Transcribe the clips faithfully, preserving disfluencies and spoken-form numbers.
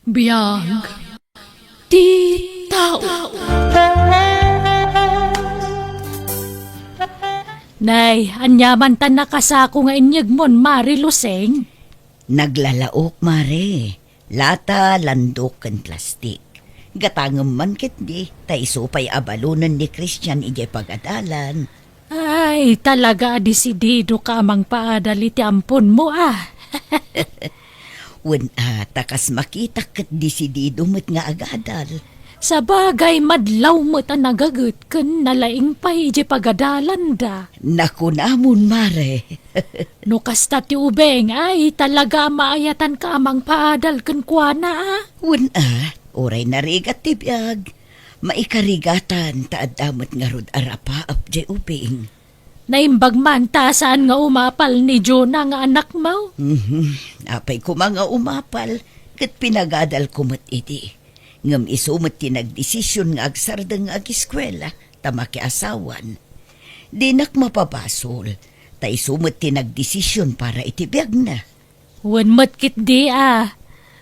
Biag ti tao. Nay, aniaman ta nakasako nga inyegmon, Mare Luseng? Naglalaok, Mare. Lata, landok, ken plastik. Gatangem man ketdi, ta isu pay a balonen ni Christian idiay pagadalan. Ay, talaga a desidido ka a mangpaadal iti amponmo, a. Wen a, ta kas makitak ket desidido met nga agadal. Sabagay, madlaw met a nagaget ken nalaing pay idiay pagadalanda. Nakunamon, Mare. No kasta ti ubing, ay, talaga a maayatanka a mangpaadal kenkuana, a. Wen a, uray narigat ti biag. Maikarigatan ta adda met ngarud a rapaap diay ubing. Naimbag man ta saan nga umapal ni Jonah nga anakmo? Mhm. Apay koma nga umapal, ket pinagadalko met idi. Ngem isu met ti nagdesision nga agsardeng nga agiskuela ta makiasawan. Dinak mapabasol, ta isu met ti nagdesision para iti biagna. Wen met ketdi a.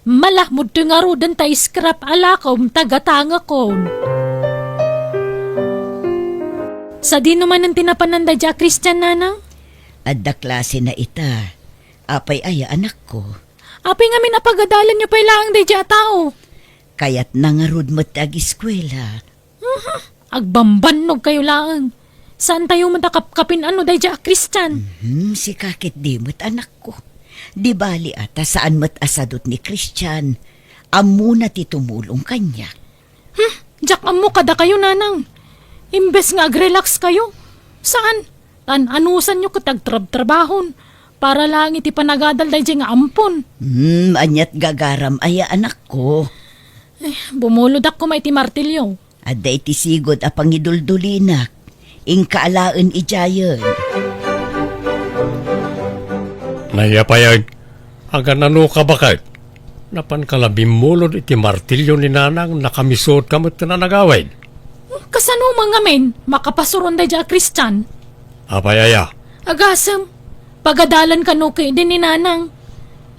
Malakmod ti ngaruden ta scrap a lakom ta gatangekon. Sadino manen ti napanan daydiay a Christian, nanang? Adda klasena ita. Apay aya, anakko? Apay ngamin a pagadalanyo pay laeng daydiay a tao? Kayatna ngarud met ti agiskuela. Mhm. Agbambannog kayo laeng. Saantayo met a kapkapin-ano daydiay a Christian? Mhm, sika ketdi met, anakko. Di bali a ta saan met a sadut ni Christian. Ammona ti tumulong kaniak. Hmm, diak ammo kadakayo, nanang. Imbes nga agrelax kayo, saan? Tan-anusanyo ket agtrabtrabahon para laeng iti panagadal daydiay nga ampon. Hmm, aniat gagaram aya, anakko? Eh, bumulodak koma iti martilyo. Adda iti sigud a pangiduldulinak. Inka alaen idiayen. Naiyapayen, aganano ka baket? Napanka la bimmulod iti martilyo ni nanang, nakamisuot ka met ken a nagawid. Kasano man ngamin makapasuron daydiay a Christian? Apay aya? Agasem, pagadalan kano ketdi ni nanang.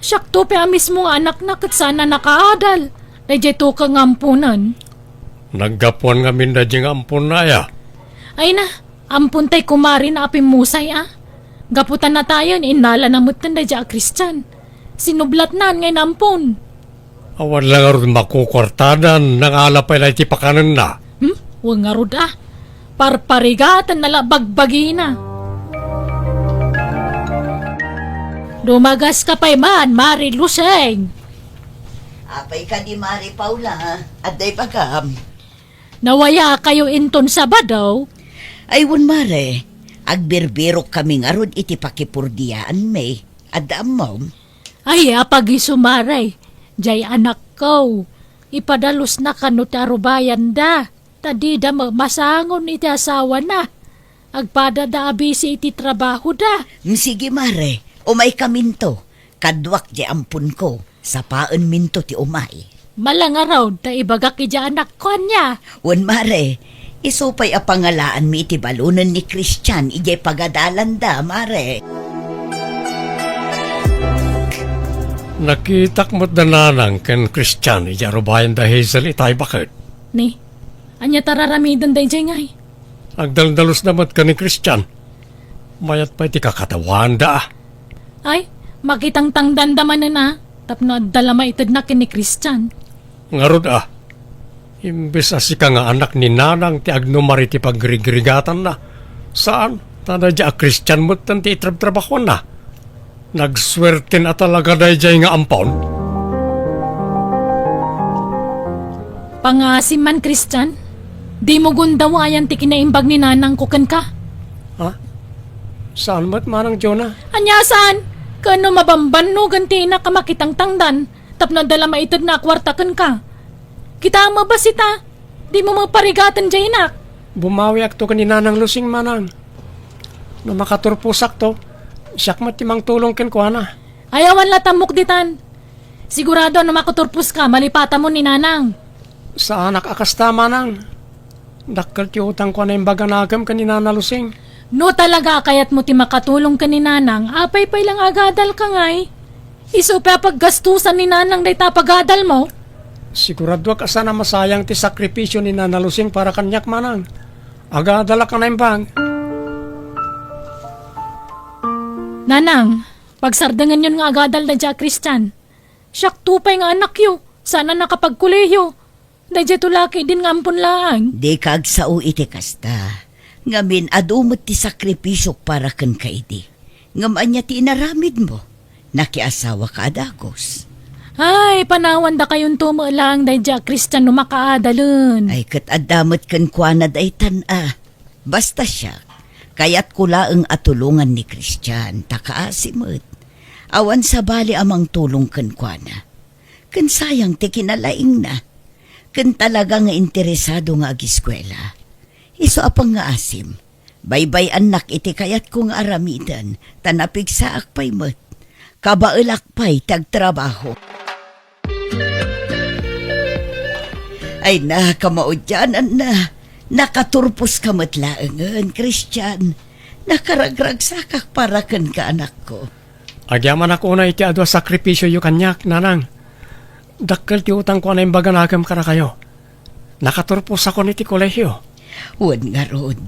Siakto pay a mismo nga anakna ket saan a nakaadal daydiay tukeng nga amponen. Naggapuan ngamin daydiay nga amponna aya? Ay na, ampon tay kumare na a pimmusay a. Gapu ta natayen, innalana metten daydiay a Christian. Sinublatnan nga inampon. Awan la ngarud makukuartanan, nangala pay la iti pakanenna. Hmm? Wen ngarud a. Parparigatenna la bagbagina. Dumagas ka pay man, Mare Luseng. Apay kadi, Mare Paula, adda ibagam? Nawaya kayo inton Sabado? Ay, wen, Mare. Agbirbirok kami ngarud iti pakipurdiaanmi. Adda ammom? Ay, apag-isu, Mare. Jay anakko. Ipadalosna kano ti arubayanda. Ta dida met masangon iti asawana. Agpadada a bisi iti trabahoda. Mm, sige, Mare. Umaykaminto. Kaduak jay amponko. Sapaenminto ti umay. Malangarud ta ibagak idiay anakko ania. Wen, Mare. Isu pay a pangalaanmi iti balonen ni Christian idiay pagadalanda, Mare. Nakitak met da nanang ken Christian idiay arubayan da Hazel itay baket. Ni, ania ta raramiden daydiay ngay? Agdaldalosda met ken ni Christian. Mayat pay ti kakatawaanda a. Ay, makitangtangdanda manen a, tapno adda la maitedna ken ni Christian. Ngarud a, imbes a sika nga anak ni nanang ti agnumar iti pagrigrigatanna, saan, ta daydiay a Christian metten ti itrabtrabahoanna. Nagsuerten a talaga daydiay nga ampon. Pangaasim man, Christian. Dimo gundawayan ti kinaimbag ni nanangko kenka. Ha? Saan met manang, Jonah? Ania saan? Ken no mabambannogan ti inak a makitangtangdan tapno adda la maitedna a kuarta kenka. Kitaem a bassit a, dimo met parigaten jay inak. Bumawiakto ken ni Nanang Lusing, manang. No makaturposakto, siak met ti mangtulong kenkuana. Ay, awan la tammok ditan. Sigurado a no makaturposka, malipatamon ni Nanang. Saanak a kasta, manang. Dakkel ti utangko a naimbag a nakem ken ni Nana Lusing. No talaga a kayatmo ti makatulong ken ni Nanang, apay pay la nga agadalka ngay? Isu pay a paggastusan ni Nanang dayta a pagadalmo? Siguradoak a saan a masayang ti sakripisio ni Nana Lucing para kaniak, manang. Agadalak a naimbag. Nanang, pagsardengenyon nga agadal daydiay a Christian. Siakto pay nga anakyo, saan a nakapagkolehiyo. Daydiay to laki idin nga ampon laeng. Dika agsao iti kasta. Ngamin, adu met ti sakripisiok para kenka idi. Ngem ania ti inaramidmo? Nakiasawaka a dagus. Ay, panawandakayonto met laeng daydiay a Christian no makaadalen. Ay, ket adda met kenkuana daytan a. Basta siak, kayatko laeng a tulongan ni Christian, ta kaasi met. Awan sabali a mangtulong kenkuana. Ken sayang ti kinalaingna. Ken talaga nga interesado nga agiskuela. Isu a pangngaasim, baybay-annak iti kayatko nga aramiden, ta napigsaak pay met. Kabaelak pay ti agtrabaho. Ay na, kamaudiananna. Nakaturposka met laengen, Christian. Nakaragragsakak para kenka, anakko. Agyamanak unay iti adu a sakripisioyo kaniak, nanang. Dakkel ti utangko a naimbag a nakem kadakayo. Nakaturposakon iti kolehio. Wen ngarud,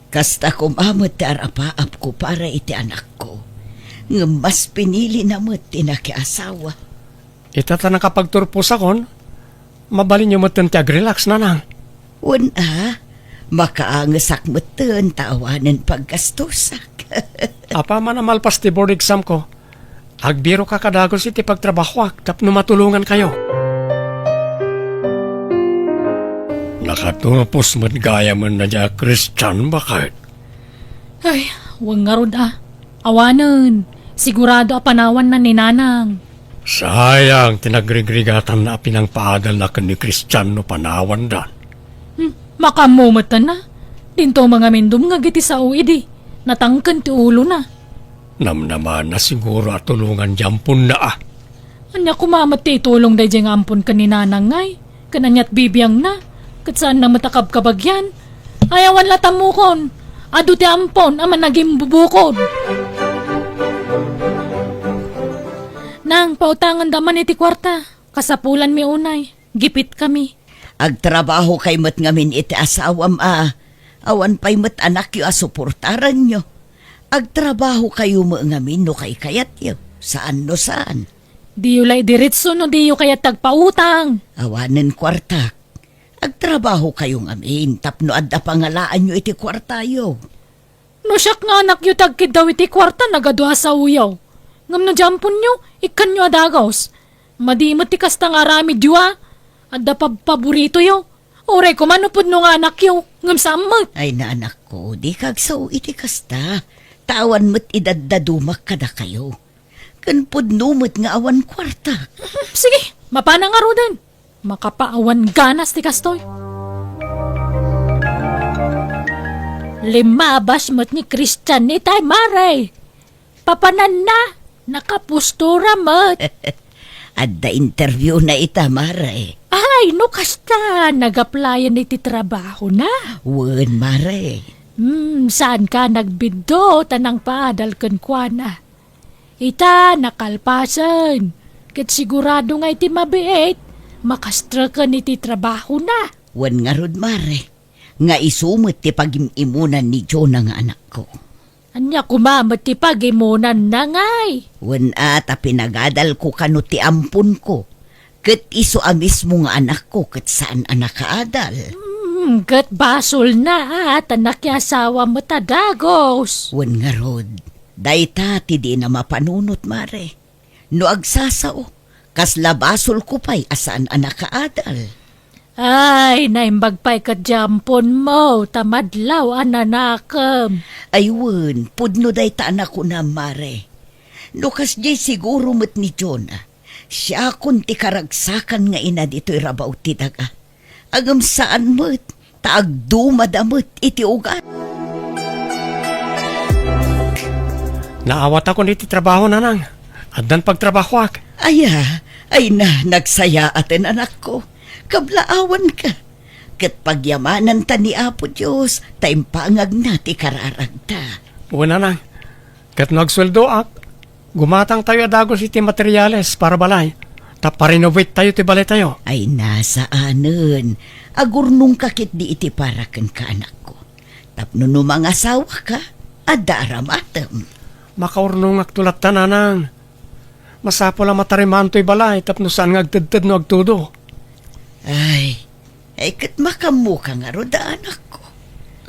kasta koma met ti arapaapko para iti anakko. Ngem mas pinilina met ti nakiasawa. Ita ta nakapagturposakon, mabalinyo metten ti agrelax, nanang. Wen a, makaangesak metten ta awanen paggastosak. Apaman a malpas ti board exam ko, agbiroka a dagus iti pagtrabahoak tapno matulongankayo. Nakaturpos met gayamen daydiay a Christian, baket. Ay, wen ngarud a. Awanen, sigurado a panawanna ni nanang. Sayang ti nagrigrigatanna a pinangpaadalna ken ni Christian no panawandan. Hmm, makaammo metten a. Dinto mangamin dumngeg iti sao idi. Natangken ti ulona. Namnamaanna siguro a tulongan ti amponna a. Ania koma met ti itulong daydiay nga ampon ken ni nanang ngay? Ken aniat bibiangna? Ket saanna met a kabkabagian? Ay, awan la tammukon. Adu ti ampon a managimbubukod. Nang, pautanganda man iti kuarta. Kasapulanmi unay. Gipitkami. Agtrabahokay met ngamin iti asawam a awan pay met anakyo a suportaranyo. Agtrabahokayo met ngamin no kaykayatyo. Saan no saan. Diyo la idiretso no diyo kayat ti agpautang. Awanen kuartak. Agtrabahokayo ngamin tapno adda pangalaanyo iti kuartayo. No siak nga anakyo ti agkiddaw iti kuarta, nagadu a saoyo. Ngem no di amponyo, ikkanyo a dagus. Madi met ti kasta nga aramidyo a. Adda pabpaboritoyo. Uray koma no pudno nga anakyo, ngem saan met. Ay, na anakko, dika agsao iti kasta. Ta awan met idaddadumak kadakayo. Ken pudno met nga awan kuartak. Sige, mapana ngaruden. Makapaawan ganas ti kastoy. Limmabas met ni Christian itay, mare. Papananna, nakapostura met. Adda interviewna ita, mare. Ay, no kasta, nag-applyan iti trabahona. Wen, mare. Hmm, saanka nagbiddo ta nangpaadal kenkuana? Ita, nakalpasen. Ket sigurado nga iti mabiit, makastreken iti trabahona. Wen ngarud, mare, nga isu met ti pagim-imunan ni Jonah nga anakko. Ania koma met ti pagimunanna ngay? Wen a, ta pinagadalko kano ti amponko. Ket isu a mismo nga anakko ket saan a nakaadal. Hmm, ket basolna a ta nakiasawa met a dagus. Wen ngarud, dayta ti dina mapanunot, mare. No agsasao, kasla basolko pay a saan a nakaadal. Ay, naimbag pay ket di amponmo ta madlaw a nanakem. Ay wen, pudno dayta a nakunam, mare. No kasdiay siguro met ni Jonah, siakon ti karagsakan nga ina ditoy rabaw ti daga. Ngem saan met, ta agdumada met iti ugat. Naawatakon iti trabaho, nanang. Addan pagtrabahoak. Aya, ay na, nagsayaaten, anakko. Kablaawanka. Ket pagyamananta ni Apo Dios, ta impangagna ti kararagta. Wen, nanang. Ket no agsueldoak, gumatangtayo a dagus iti materiales para balay. Naparenovate tayo ti balaytayo. Ay, nasaanen. Agurnongka ketdi iti para kenka, anakko. Tapno no mangasawaka, adda aramatem. Makaurnongakto latta, nanang. Masapul a matarimaan toy balay tapno saan nga agtedted no agtudo. Ay, ay, ket makammoka ngarud, anakko.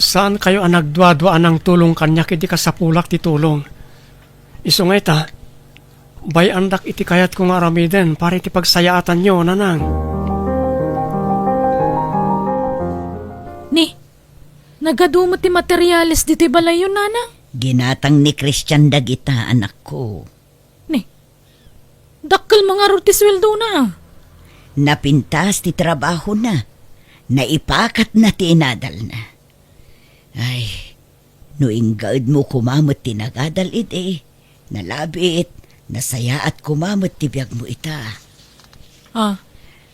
Saankayo a nagduadua a nangtulong kaniak idi kasapulak ti tulong. Isu nga ita, bay-andak iti kayatko nga aramiden para iti pagsayaatanyo, nanang. Ni, nagadu met ti materiales ditoy balayyo, nanang? Ginatang ni Christian dagita, anakko. Ni, dakkel ngarud ti sueldona. Napintas ti trabahona. Naipakatna ti inadalna. Ay, no inggaedmo koma met ti nagadal idi, nalabit, nasayaat koma met ti biagmo ita. Ah.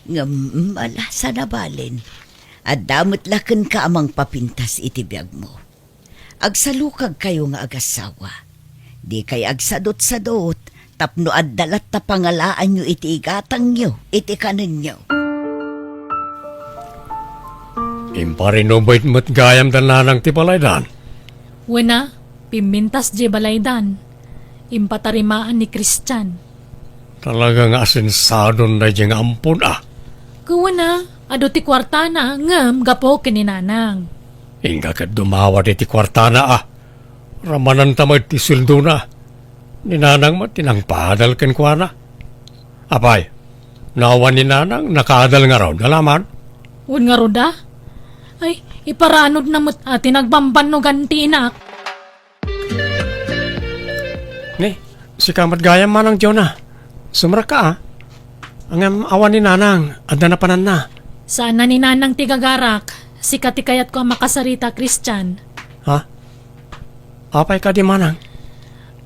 Ngem, ala, saan a balen. Adda met la kenka a mangpapintas iti biagmo. Agsalukagkayo nga agassawa. Dikay agsadutsadut tapno adda latta pangalaanyo iti igatangyo, iti kanenyo. Imparenovate met gayam da nanang ti balaydan. Wen a, pimmintas diay balaydan. Impatarimaan ni Christian. Talaga nga asensadon daydiay nga ampon a. Ket wen a, adu ti kuartana, ngem gapu ken ni nanang. Inka ket dumawat iti kuartana a. Ramananta met ti sueldona. Ni nanang met ti nangpaadal kenkuana. Apay, no awan ni nanang, nakaadal ngarud, alaman? Wen ngarud a? Ay, iparanudna met a ti nagbambannogan ti inak. Ni, sika met gayam manang Jonah. Sumrekka a. Ngem awan ni nanang, adda napananna. Saan a ni nanang ti gagarak. Sika ti kayatko a makasarita, Christian. Ha? Apay kadi manang?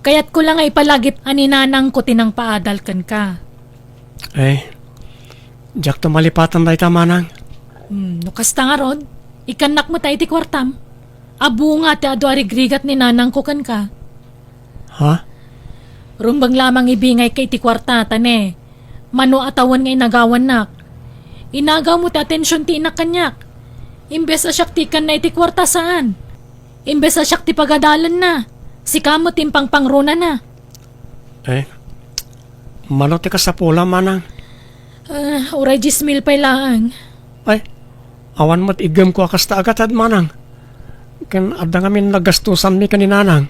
Kayatko la nga ipalagip a ni nanangko ti nangpaadal kenka. Eh, diakto malipatan dayta manang. Hmm, no kasta ngarud, ikannak met a iti kuartam. Abunga ti adu a rigrigat ni nanangko kenka. Ha? Rumbeng lamang ibingayka iti kuarta, ta ne, mano a tawen nga inagawannak. Inagawmo ti atension ti inak kaniak. Imbes a siak ti ikanna iti kuarta, saan. Imbes a siak ti pagadalanna, sika met ti impangpangronana. Eh, mano ti kasapulam, manang? Ah, uray dies mil pay laeng. Ay, awan met iggemko a kasta a gatad, manang. Ken adda ngamin nagastosanmi ken ni nanang.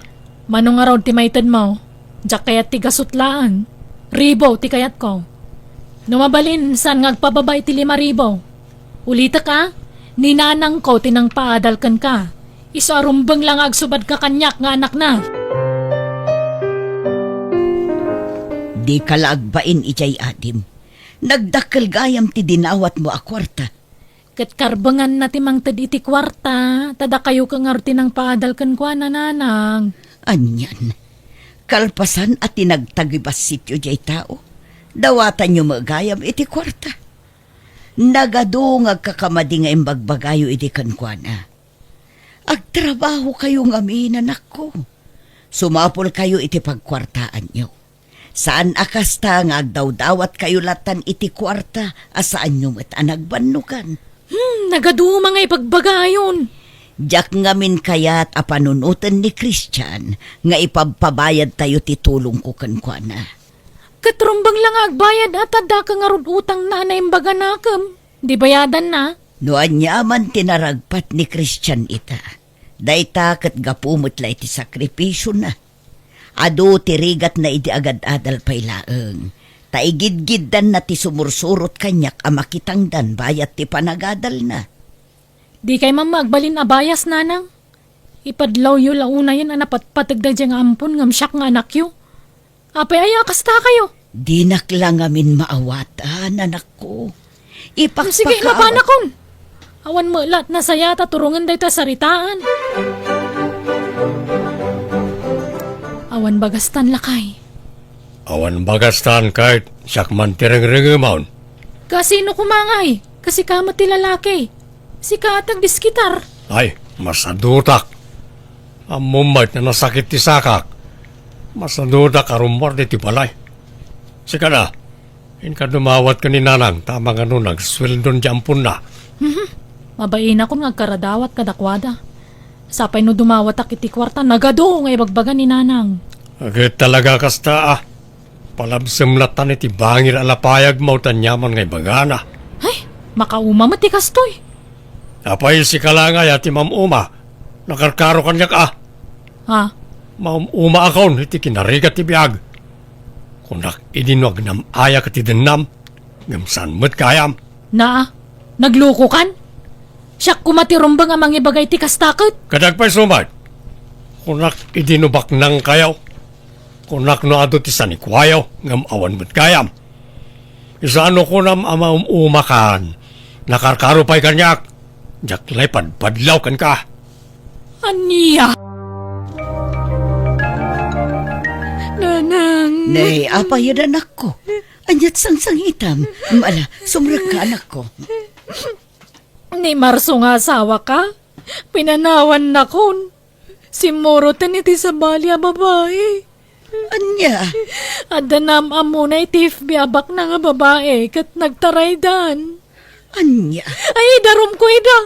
Mano ngarud ti maitedmo? Diak kayat ti gasut laeng. Ribo ti kayatko. No mabalin, saan nga agpababa iti lima ribu? Ulitek a, ni nanangko ti nangpaadal kenka. Isu a rumbeng la nga agsubadka kaniak nga anakna. Dika la agbain idiay adim. Nagdakkel gayam ti dinawatmo a kuarta. Ket karbenganna ti mangted iti kuarta, ta dakayo ket ngarud ti nangpaadal kenkuana, nanang. Anian, kalpasan a ti nagtagibassityo diay tao, dawatanyo met gayam iti kuarta. Nagadu nga agkakamadi nga imbagbagayo idi kenkuana. Agtrabahokayo ngamin, anakko. Sumapulkayo iti pagkuartaanyo. Saan a kasta nga agdawdawatkayo latan iti kuarta a saanyo met a nagbannogan. Hmm, nagaduma nga ibagbagayon. Diak ngamin kayat a panunoten ni Christian nga ipabpabayadtayo ti tulongko kenkuana. Ket rumbeng la nga agbayad a ta addaka ngarud utangna a naimbaganakem. Di bayadanna. No aniaman ti naragpat ni Christian ita, dayta ket gapu met la iti sakripisiona. Adu ti rigatna idi agad-adal pay laeng, ta igidgiddanna ti sumursurot kaniak a makitangdan bayat ti panagadalna. Dikay man agbalin a bayas, nanang. Ipadlawyo la unayen a napatpateg daydiay nga ampon ngem siak nga anakyo. Apay aya a kastakayo? Dinak la ngamin maawatan, anakko. Ipakpakaawat. Sige, mapanakon. Awan met la nasayaat a turongen dayta saritaan. Awan bagastan, lakay. Awan bagastan, ket siak man ti rengrengemon. Kasino koma ngay? Kasika met ti lalaki. Sika ti agdiskitar. Ay, masadutak. Ammom met a nasakit ti sakak. Masadutak a rummuar ditoy balay. Sika na, Inka dumawat ken ni Nanang, ta mangano nagsueldon ti amponna. Mhm. Mabainakon nga agkaradawat kadakuada. Sapay no dumawatak iti kuarta, nagadu nga ibagbaga ni Nanang. Ket talaga kasta, ah. Palabsem lattan iti bangir a lapayagmo ta aniaman nga ibagana. Ay, makauma met ti kastoy. Apay, sika la ngay a ti mam-uma? Nakarkaro kaniak, ah. Ha? Mam-uma akon iti kinarigat ti biag. Kunak idi no agnam-ayak iti dennam, ngem saan met gayam. Naa, naglukokan? Siak koma ti rumbeng a mangibaga iti kasta ket. Kadagpay sumat. Kunak idi no baknangkayo. Kunak no adu ti sanikuayo, ngem awan met gayam. Isano kunam a maum-umakan? Nakarkaro pay kaniak. Diak lay padpadlaw kenka. Ania? Nanang. Nay, apay, anakko? Aniat sangsangitam? Ala, sumrekka, anakko. Ni Marso nga asawaka, pinanawannakon. Simmuroten iti sabali a babai. Ania? Adda naam-ammona iti F B a baknang a babai ket nagtaraydan. Ania? Ay, idarumko ida.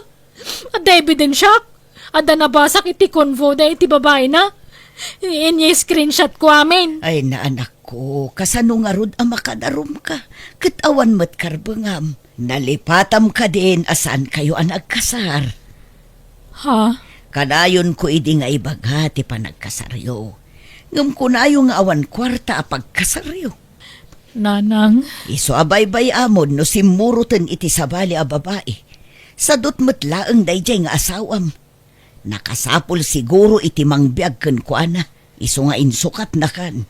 Adda ebidensiak. Adda nabasak iti convo da iti babaina. Ini-screenshotko amin. Ay, anakko, kasano ngarud a makadarumka? Ket awan met karbengam. Nalipatam kadin a saankayo a nagkasar? Ha? Kanayonko idi nga ibaga ti panagkasaryo. Ngem kunayo nga awan kuarta a pagkasaryo. Nanang. Isu a baybay-amon no simmuroten iti sabali a babai. Sadut met laeng daydiay nga asawam. Nakasapul siguro iti mangbiag kenkuana, isu nga insukatnakan.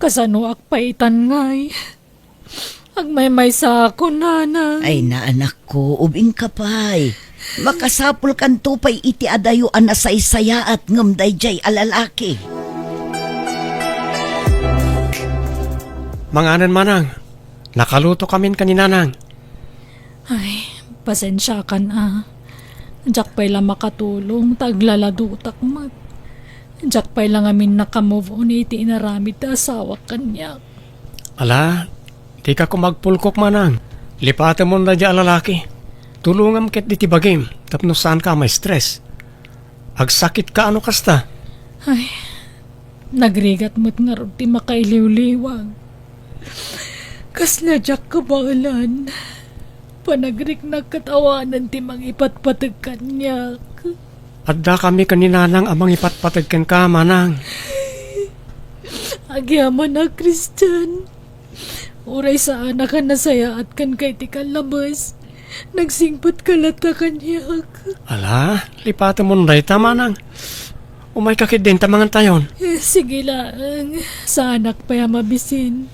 Kasanoak pay itan ngay? Agmaymaysaakon, Nanang. Ay, anakko, ubingka pay. Makasapulkanto pay iti adayo a nasaysayaat ngem daydiay a lalaki. Manganen, Manang. Nakalutokamin ken ni Nanang. Ay, pasensiakan a. Diak pay la makatulong ta aglaladutak met. Diak pay la ngamin naka-move on iti inaramid ti asawak kaniak. Ala, dika koma agpulkok, Manang. Lipatemon daydiay a lalaki. Tulongam ketdi ti bagim tapno saanka a ma-stress. Agsakitka a no kasta. Ay, nagrigat met ngarud ti makailiwliwag. Kasla diak kabaelan. Panagriknak ket awanen ti mangipatpateg kaniak. Addakami ken ni Nanang a mangipatpateg kenka, Manang. Agyamanak, Christian. Uray saanak a nasayaat kenka iti kallabes, nagsingpetka latta kaniak. Ala, lipatemon dayta, Manang. Umayka ketdin ta mangantayon. Eh, sige laeng. Saanak pay a mabisin.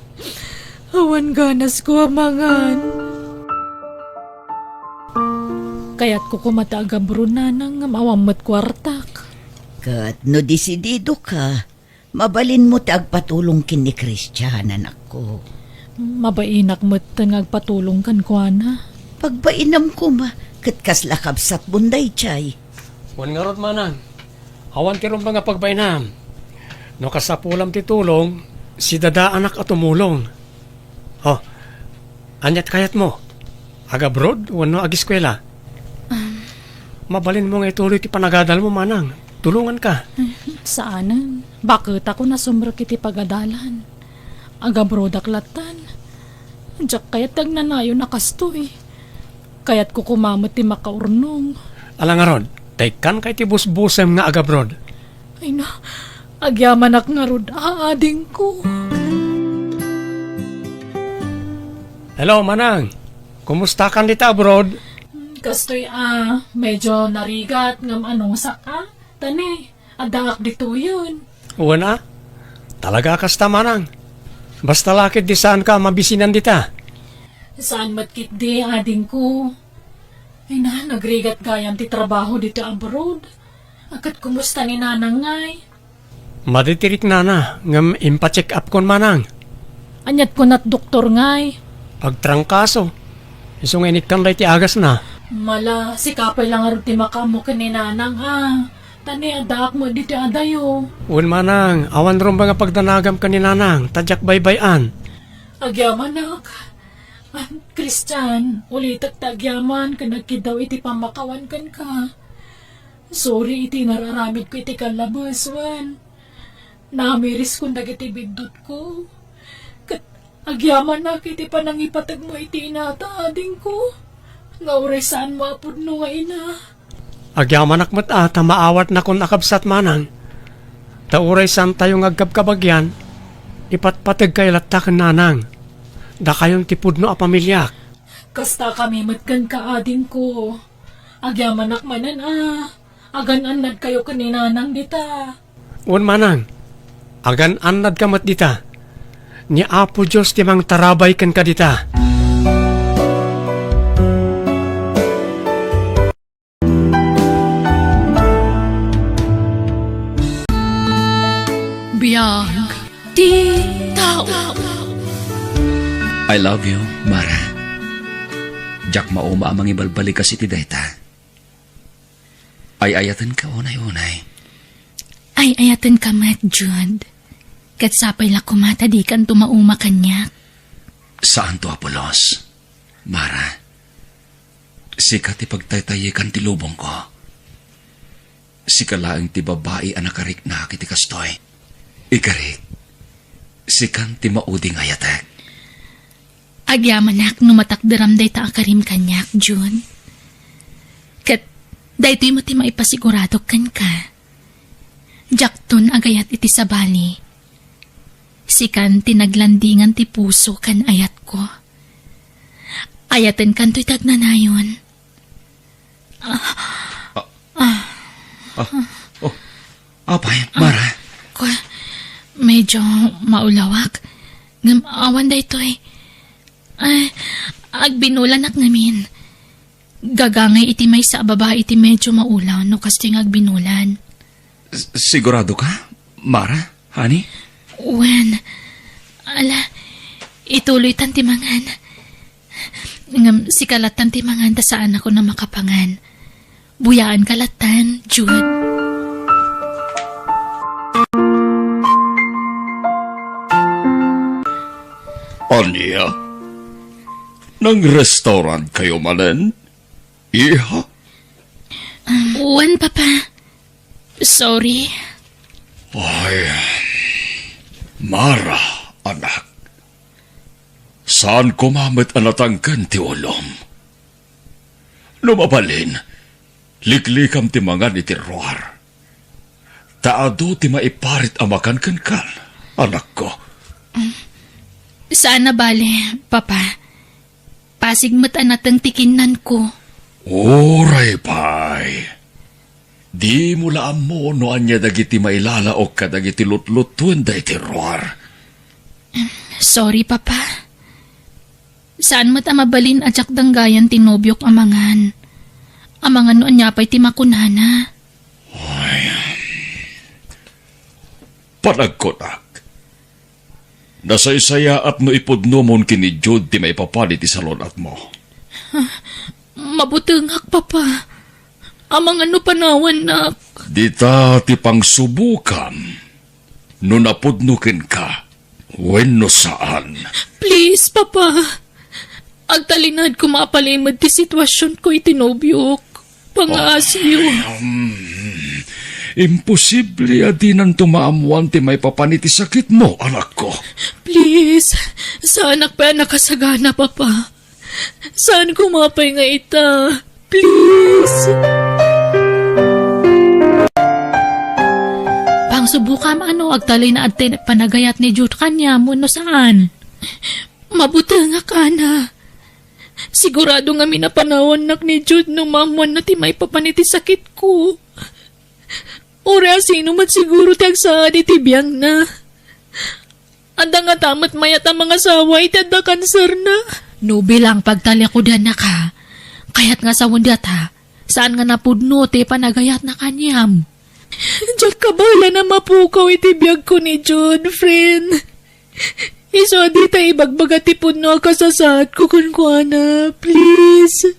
Awan ganasko a mangan. Kayatko koma ti agabroad, Nanang, ngem awan met kuartak. Ket no desididoka, mabalinmo ti agpatulong ken ni Christian, anakko. Mabainak metten nga agpatulong kenkuana. Pagbainam koma, ket kasla kabsatmon daydiay. Wen ngarud, Manang. Awan ti rumbeng a pagbainam. No kasapulam ti tulong, sidadaanak a tumulong. Oh, aniat kayatmo? Agabroad wenno agiskuela? Um. Mabalinmo nga ituloy ti panagadalmo, Manang. Tulonganka. Saanen. Baketakon a sumrek iti pagadalan. Agabroadak lattan. Diak kayat ti agnanayon a kastoy. Kayatko koma met ti makaurnong. Ala ngarud, ta ikkanka iti busbusem nga agabroad. Ay na, agyamanak ngarud a adingko. Hello, Manang. Kumustakan dita abroad? Kastoy a, medyo narigat ngem anongsak a. Tani, addaak ditoyen. Wen a? Talaga kasta, Manang. Basta la ketdi saanka a mabisinan dita. Saan met ketdi, adingko. Ay na, nagrigat gayam ti trabaho dita abroad. A ket kumusta ni Nanang ngay? Madi ti riknana, ngem impacheck-upkon, Manang. Aniat kunat doktor ngay? Agtrangkaso. Isu nga inikkan dayta agasna. Mala, sika pay la ngarud ti makaammo ken ni Nanang a. Tani addaak met ditoy adayo. Wen, Manang, awan rumbeng a pagdanagam ken ni Nanang, ta diak baybay-an. Agyamanak. Ah, Christian, ulitek ti agyaman ken agkiddaw iti pammakawan kenka. Sorry iti nararamidko iti kallabes, wen. Namiriskon dagiti biddutko. Ket agyamanak iti panangipategmo iti inata, adingko, nga uray saanmo a pudno nga ina. Agyamanak met a ta maawatnakon a kabsat, manang. Ta uray saantayo nga agkabkabagian, ipatpategkayo latta ken nanang. Dakayon ti pudno a pamiliak. Kasta kami met kenka, adingko. Agyamanak manen a agan-annadkayo ken ni nanang dita. Wen, manang, agan-annadka met dita. Ni Apo Dios ti mangtarabay kenka dita. Biag ti tao. I love you, Mara. Diak mauma a mangibalbalikas iti dayta. Ay-ayatenka unay-unay. Ay-ayatenka met, Jude. Ket sapay la koma ta dikanto mauma kaniak. Saanto a pulos, Mara. Sika ti pagtaytayekan ti lubongko. Sika laeng ti babai a nakariknak iti kastoy. Ikarik, sikan ti maudi nga ayatek. Agyamanak no matakderam dayta a karim kaniak, June. Ket daytoy met ti maipasiguradok kenka. Diakton agayat iti sabali. Sikan ti naglandingan ti puso ken ayatko. Ayatenkanto iti agnanayon. Ah, ah, oh, apay, Mara? Ko, medyo maulawak. Ngem awan daytoy. Ay, agbinulanak ngamin. Gagangay iti maysa a babai ti medyo maulaw no kastoy nga agbinulan. S-, sigurado ka, Mara? Honey? Wen, ala, ituloytan ti mangan. Ngem sika lattan ti mangan ta saanakon a makapangan. Buyaanka lattan, Jude. Ania? Nang-restaurant kayo manen, iha? Wen, Papa. Sorry. Ay, Mara, anak. Saan koma met a natangken ti ulom. No mabalin, liklikam ti mangan iti ruar. Ta adu ti maiparit a makan kenka, anakko. Saan a bale, Papa. Pasig met a nateng ti kinnanko. Uray pay. Dimo la ammo no ania dagiti mailalaok kadagiti lutlutuen daytoy ruar. Sorry, Papa. Saan met a mabalin a diak danggayan ti nobiok a mangan. Amangan no ania pay ti makunana. Ay. Panagkunak. Nasaysayaat no ipudnomon ken ni Jude ti maipapan iti salun-atmo. Mabutengak, Papa. Amangan no panawannak. Dita ti pangsubokam no napudno kenka wenno saan. Please, Papa. Agtalinaedko maipalimed ti situasionko iti nobiok. Pangaasiyo. Ay, um, imposible a dinanto maammoan ti maipapan iti sakitmo, anakko. Please, saanak pay a nakasagana, Papa. Saan koma pay nga ita? Please. Pangsubokam no agtalinaed ti panagayat ni Jude kaniam wenno saan. Mabutengak, Ana. Sigurado ngamin a panawannak ni Jude no maammoanna ti maipapan iti sakitko. Uray a sino met siguro ti agsaad iti biangna. Adda ngata met mayat a mangasawa iti adda kanserna. No bilang pagtalikudannak, kayat nga sawen dayta, saan nga napudno ti panagayatna kaniam. Diak kabaelan a mapukaw iti biagko ni Jude, friend. Isu a dita ibagbaga ti pudno a kasasaadko kenkuana, please.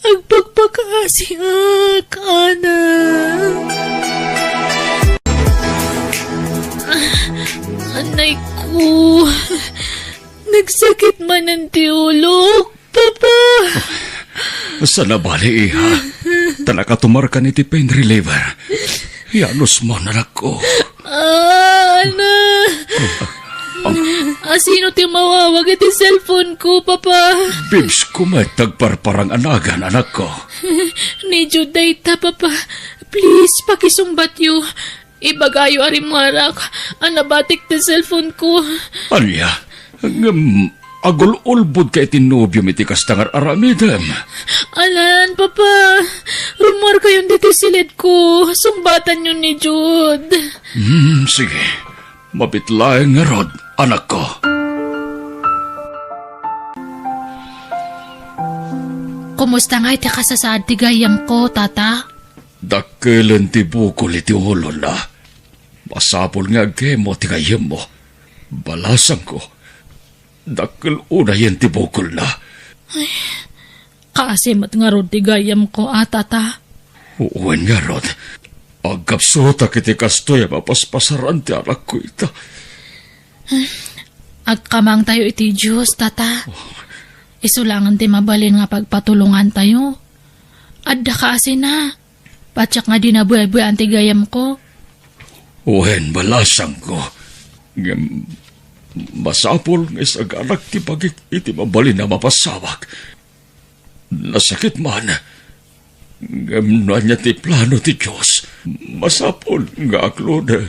Agpakpakaasiak, Ana. Anay ko. Nagsakit manen ti ulok, Papa. Saan a bale, iha. Ta nakatumarkan iti pain reliever. Ianusmo, anakko. Ah, ana. Ah, sino ti mawawag iti cellphone ko, Papa? Bibs ko met ti agparparang a nagan, anakko. Ni Jude dayta, Papa. Please, pakisungbatyo. Ibagayo a rimmuarak a nabatik ti cellphone ko. Ania? Ngem agul-ulbodka iti nobiom iti kasta nga ar-aramidem. Alan, Papa. Rummuarkayon ditoy siled ko. Sungbatanyo ni Jude. Hmm, sige. Mabit laeng ngarud, anakko. Kumusta ngay ti kasasaad ti gayyemko, Tata? Dakkelen ti bukol iti ulona. Masapul nga agkemo ti gayyemmo. Balasangko, dakkel unayen ti bukolna. Kaasi met ngarud ti gayyemko, a, Tata. Wen ngarud, agkapsutak iti kastoy a mapaspasaran ti anakko ita. Agkamangtayo iti Dios, Tata. Isu laengen ti mabalin nga pagpatulongantayo. Adda kaasina. Patiek nga dina buebuean ti gayyemko. Wen, balasangko. Ngem masapul nga isaganak ti bagik iti mabalin a mapasawak. Nasakit man. Ngem no ania ti plano ti Dios, masapul nga akludek.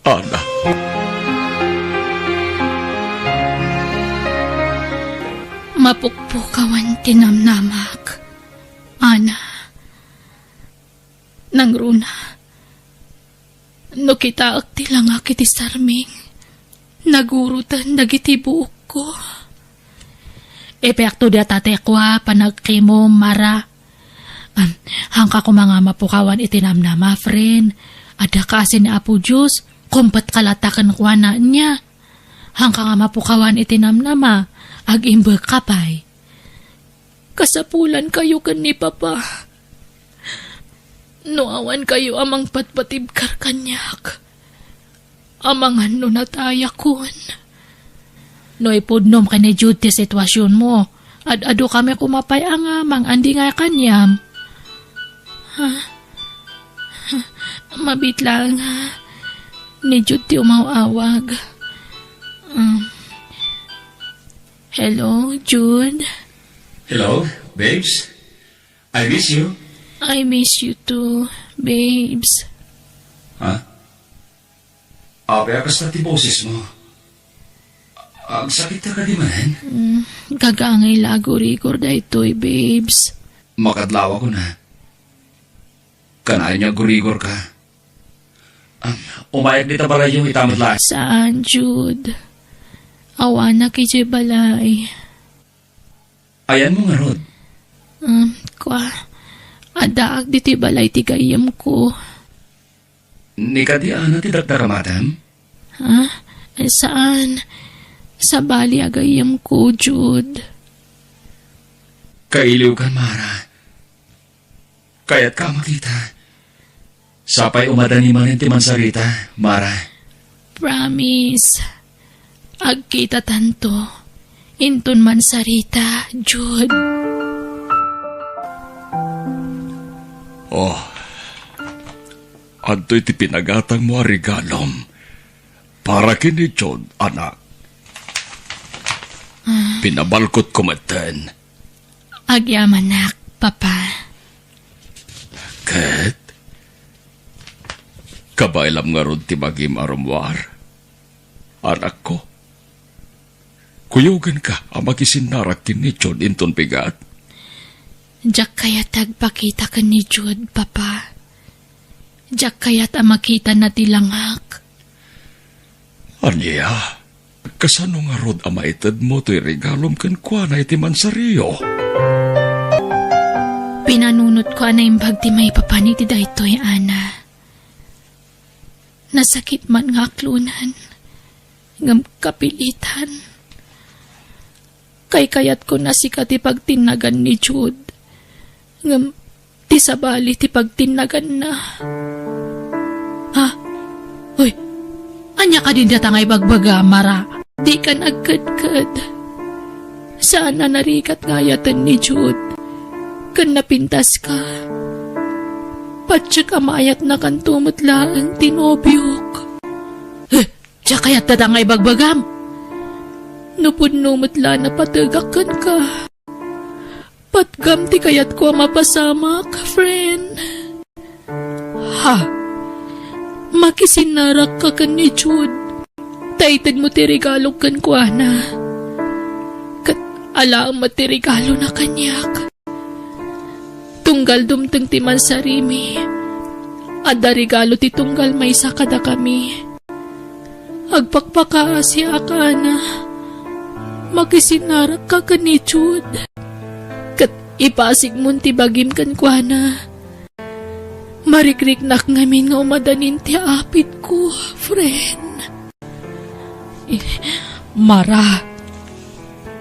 Ana. Mapukpukawan ti namnamak. Ana. Nangruna, no kitaek ti langak iti sarming, naguroten dagiti buokko. Epekto dayta ti kua, panagkemo, Mara. Am, hangka koma nga mapukawan iti namnama, friend. Adda kaasi ni Apo Dios, kumpet ka latta kenkuana, ania? Hangka nga mapukawan iti namnama, agimbegka pay. Kasapulankayo ken ni Papa. No awankayo a mangpatpatibkar kaniak, amangan no natayakon. No ipudnom ken ni Jude ti situasionmo, ad-adu kami koma pay a nga mangandingay kaniam. Ha? Mabit laeng nga ni Jude ti umaw-awag. Um, hello, Jude? Hello, babes? I miss you. I miss you too, babes. Ha? Apay a kasta ti bosesmo? Agsakitka kadi manen? Mm, gagangay la agurigor daytoy, babes. Makadlawakon a. Kanayon nga agurigorka. Um, umayak dita balayyo, ita met laeng. Saan, Jude? Awanak idiay balay. Ayanmo ngarud? Um, kua, addaak ditoy balay ti gayyemko. Ni kadi Ana ti dakdakamatem? Ha? Eh, saan? Sabali a gayyemko, Jude. Kailiwkan, Mara. Kayatka a makita. Sapay umadani manen ti mansarita, Mara. Promise. Agkitatanto. Inton mansarita, Jude. Oh. Adtoy ti pinagatangmo a regalom. Para ken ni Jude, anak. Ah. Pinabalkotko metten. Agyamanak, Papa. Ket, kabaelam ngarud ti bagim a rummuar, anakko? Kuyogenka a makisinnarak ken ni Jude inton bigat? Diak kayat a agpakita ken ni Jude, Papa. Diak kayat a makitana ti langak. Ania? Kasano ngarud a maitedmo toy regalom kenkuana iti mansario? Pinanunotko a naimbag ti maipapan iti daytoy, Ana. Nasakit man nga aklonan, ngem kapilitan. Kaykayatko a sika ti pagtinnagan ni Jude. Ngem ti sabali ti pagtinnaganna. Ha? Uy, ania kadi dayta nga ibagbaga, Mara? Dikan agkedked. Saan a narigat nga ayaten ni Jude. Ken napintaska. Patiek a maayatnakanto met laeng ti nobiok. Eh, diak kayat dayta nga ibagbagam. No pudno met la a napategak kenka. Patgam ti kayatko a mapasamak, friend. Ha? Makisinnarakka ken ni Jude. Ta itedmo ti regalo kenkuana. Ket alaem met ti regalona kaniak. Tunggal dumteng ti mansarimi, adda regalo ti tunggal maysa kadakami. Agpakpakaasiak, Ana. Makisinnarakka ken ni Jude. Ket ipasigmon ti bagim kenkuana. Marikriknak ngamin nga umadanin ti apitko, friend. Eh, Mara,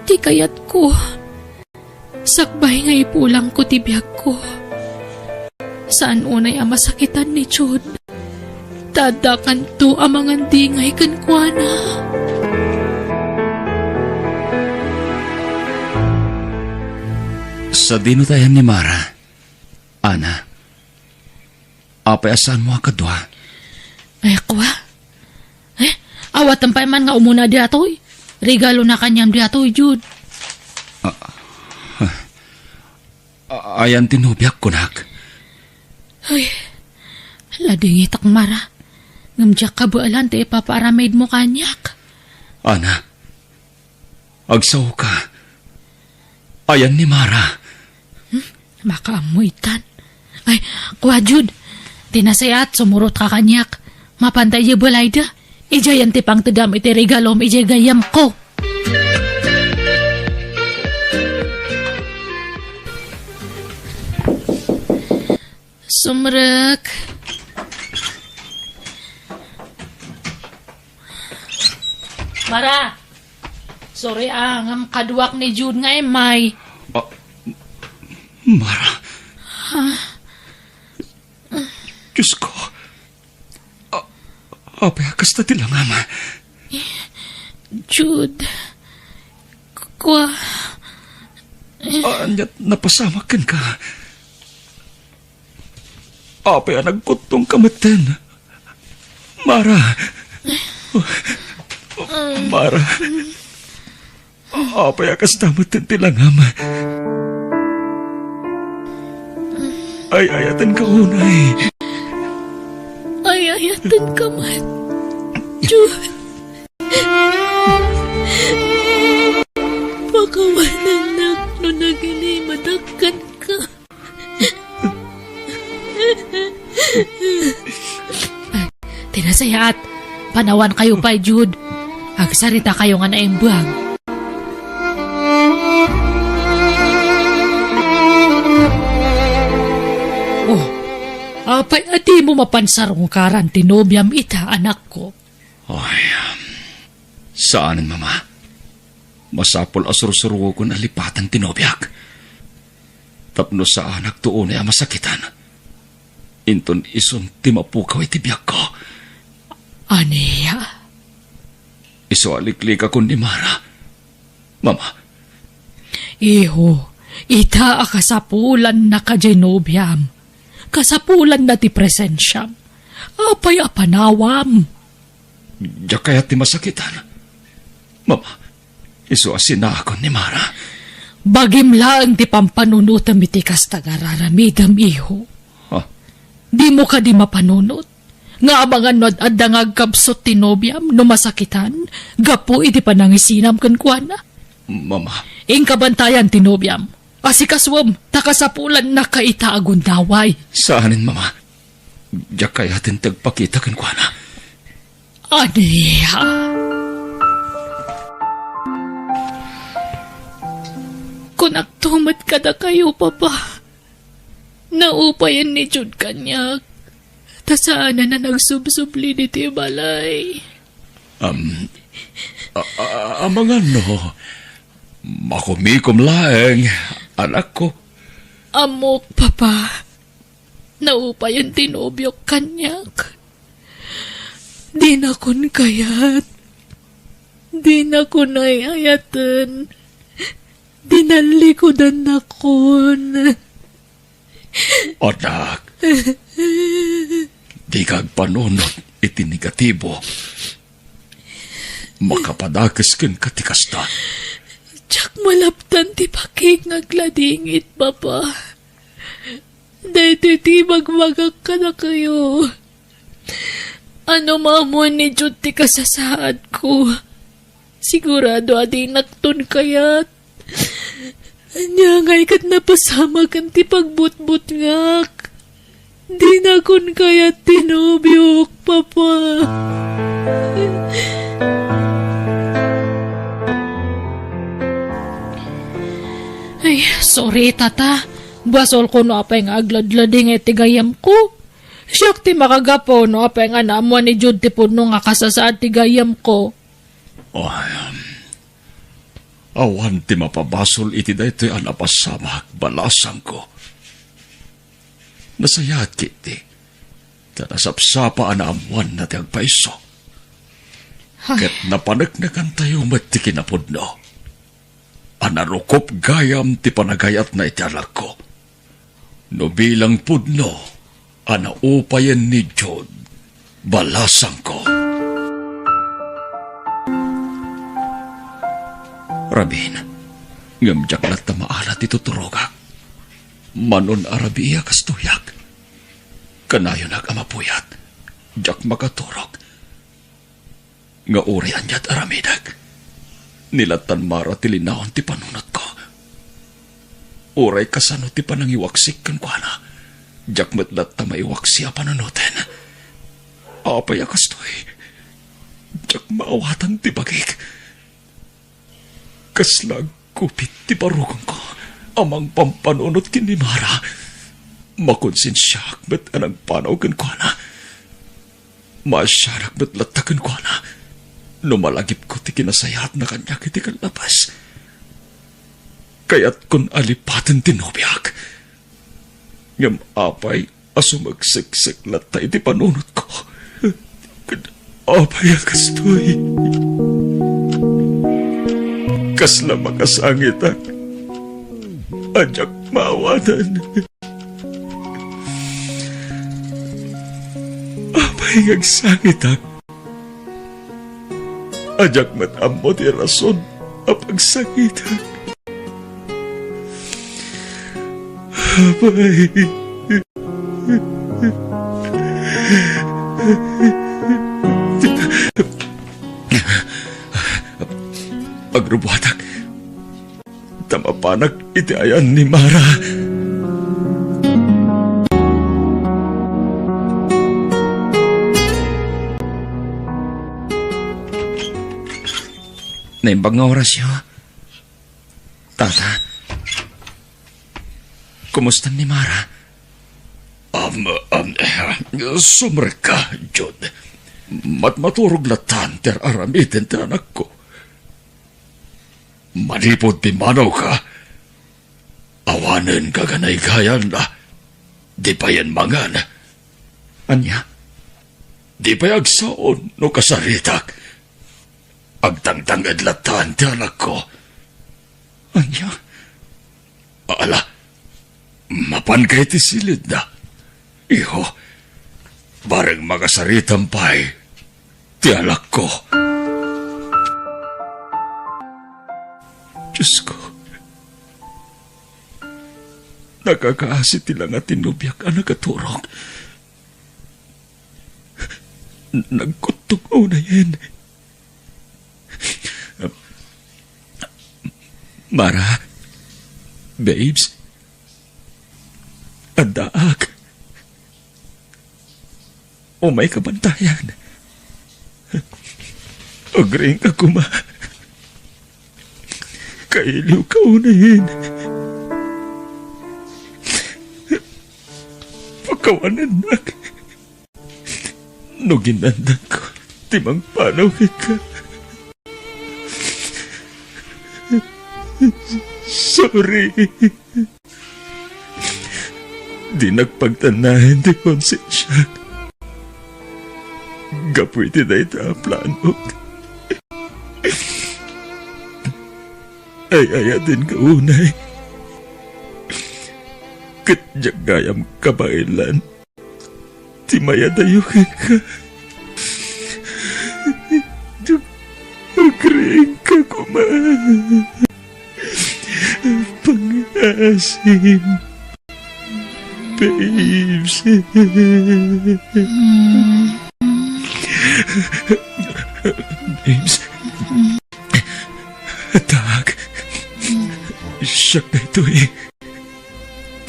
ti kayatko, sakbay nga ipulangko ti biagko. Saan unay a masakitan ni Jude. Ta addakanto a mangandingay kenkuana. Sadino ti ayan ni Mara? Ana, apay a saanmo a kadua? Ay, kua? Eh, awaten pay man nga umuna diatoy. Regalona kaniam diatoy, Jude. Ah, ah, ayan ti nobiak, kunak. Ay, ladingitak, Mara. Ngem diak kabaelan ti ipapaaramidmo kaniak. Ana, agsaoka. Ayan ni Mara. Hmm? Makaammo itan. Ay, kua, Jude. Ti nasayaat, sumurotka kaniak. Mapanta idiay balayda. Idiayen ti pangtedam iti regalom idiay gayyemko. Sumrek. Mara, sorry a, ngem kaduak ni Jude nga immay. Ah, Mara. Ha? Diyos ko. Ah, apay a kasta ti langam? Jude. Kua. Ania't napasamak kenka? Apay a nagkuttongka metten? Mara. Mara. Apay a kasta metten ti langam? Ay-ayatenka unay. Ay-ayatenka met. Jude. Pakawanennak no nagilimedak kenka. Ti nasayaat, panawankayo pay, Jude. Agsaritakayo nga naimbag. Oh, apay a dimo mapan sarungkaran ti nobiam ita, anakko? Ay, saanen, Mama. Masapul a sursuruoken a lipatan ti nobiak. Tapno saanakto unay a masakitan. Inton isun ti mapukaw iti biagko. Ania? Isu a liklikakon ni Mara. Mama. Iho, ita a kasapulannaka diay nobiam. Kasapulanna ti presensiam. Apay a panawam? Diak kayat ti masakitan. Mama, isu a sinaakon ni Mara. Bagim laeng ti pampanunotem iti kasta nga ar-aramidem, iho. Ha? Dimo kadi mapanunot nga amangan no ad-adda nga agkabsut ti nobiam no masakitan gapu iti panangisinam kenkuana? Mama. Inka bantayan ti nobiam. Asikasuem, ta kasapulannaka ita a gundaway. Saanen, Mama. Diak kayaten ti agpakita kenkuana. Ania? Kunakto met kadakayo, Papa. Naupayen ni Jude kaniak, ta saanen a nagsubsubli ditoy balay. Am, a, a, amangan no, makumikom laeng, anakko. Ammok, Papa. Naupayen ti nobiok kaniak. Dinakon kayat. Dinakon ay-ayaten. Dinallikudannakon. Anak, dika agpanunot iti negatibo. Makapadakes kenka ti kasta. Diak malaptan ti bakik nga agladingit, Papa. Daytoy ti ibagbagak kadakayo. Ania nga ammoan ni Jude ti kasasaadko, sigurado a dinakton kayat. Ania ngay ket napasamak ti pagbutbutngak. Dinakon kayat ti nobiok, Papa. Ay, sorry, Tata. Basolko no apay nga agladladingit ti gayyemko. Siak ti makagapu no apay nga naammoan ni Jude ti pudno nga kasasaad ti gayyemko. Ay, awan ti mapabasol iti daytoy a napasamak, balasangko. Nasayaat ketdi, ta nasapsapa a naammoanna ti agpayso. Ay. Ket napaneknekantayo met ti kinapudno a narukop gayam ti panagayatna iti anakko. No bilang pudno a naupayen ni Jude, balasangko. Rabin, ngem diak latta maala ti tuturogak. Mano a rabii a kastoyak. Kanayonak a mapuyat. Diak makaturog. Nga uray ania ti aramidek, ni lattan Mara ti linaon ti panunotko. Uray kasano ti panangiwaksik kenkuana, diak met latta maiwaksi a panunoten. Apay a kastoy? Diak maawatan ti bagik. Kasla agkupit ti barukongko a mangpampanunot ken ni Mara. Makonsensiaak met a nagpanaw kenkuana. Maasianak met latta kenkuana no malagipko ti kinasayaatna kaniak iti kallabas. Kayatkon a lipaten ti nobiak. Ngem apay a sumagseksek latta iti panunotko? Ket apay a kastoy? Kasla makasangitak a diak maawatan. Apay nga agsangitak? A diak met ammo ti rason a pagsangitak. Apay. Agrubuatak ta mapanak iti ayan ni Mara. Naimbag nga orasyo, Tata. Kumusta ni Mara? Am, am, sumrekka, Jude. Matmaturog lattan ti ar-aramiden ti anakko. Manipud pimmanawka, awanen kaganaygayanna, di payen mangan. Ania? Di pay agsaon no kasaritak. Agtangtanged lattan ti anakko. Ania? Ala, mapanka iti silidna. Iho, bareng makasaritam pay ti anakko. Diosko, nakakaasi ti langa ti nobiak a nakaturog. Nagkuttog unayen. Mara, babes, addaak. Umayka bantayan. Agriingka koma. Kailiwka unayen. Pakawanennak. No ginandanko ti mangpanaw kenka. Sorry. Dinak pagtannaen ti konsensiak gapu iti dayta a planok. Ay-ayatenka unay. Ket diak gayam kabaelan ti mayadayo kenka. Diak agreenka koma. Pangaasim. Babes. Babes. Anak. Siak daytoy.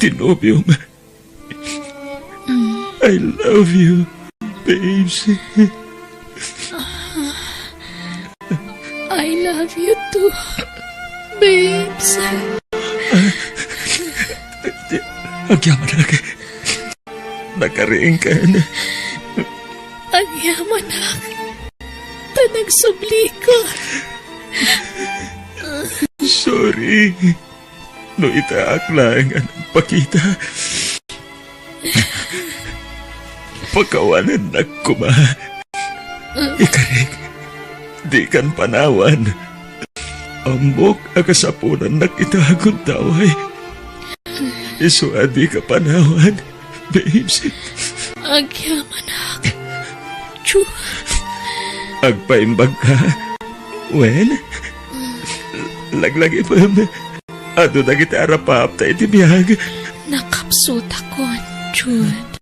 Ti nobiom. I love you, babes. I love you too, babes. Agyamanak. Nakareenkan. Agyamanak. Ta nagsublika. Sorry. No itaak laeng a nagpakita, pakawanennak koma. Ikarik, dikan panawan. Ammok a kasapulannak ita a gundaway. Isu a dika panawan. Babes. Agyamanak. Jude. Agpaimbagka. Wen? Laglagipem. Adu dagiti arapapta iti biag. Nakapsutakon, Jude.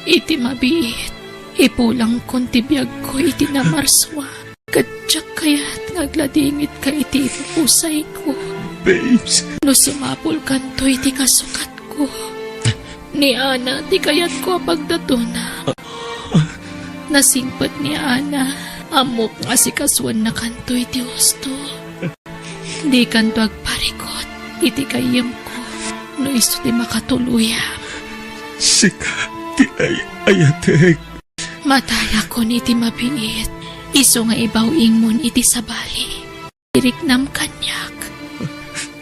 Iti mabiit, ipulangkon ti biagko iti namarsua. Ket diak kayat nga agladingitka iti ipupusayko. Babes. No sumapulkanto iti kasukatko, ni Ana ti kayatko a pagdatona. Nasingpet ni Ana. Ammok nga asikasuennakanto iti husto. Dikanto agparikut iti gayyemko no isu ti makatuluyam. Sika ti ay-ayatek. Matayakon iti mabiit, isu nga ibaw-ingmon iti sabali. Iriknam kaniak.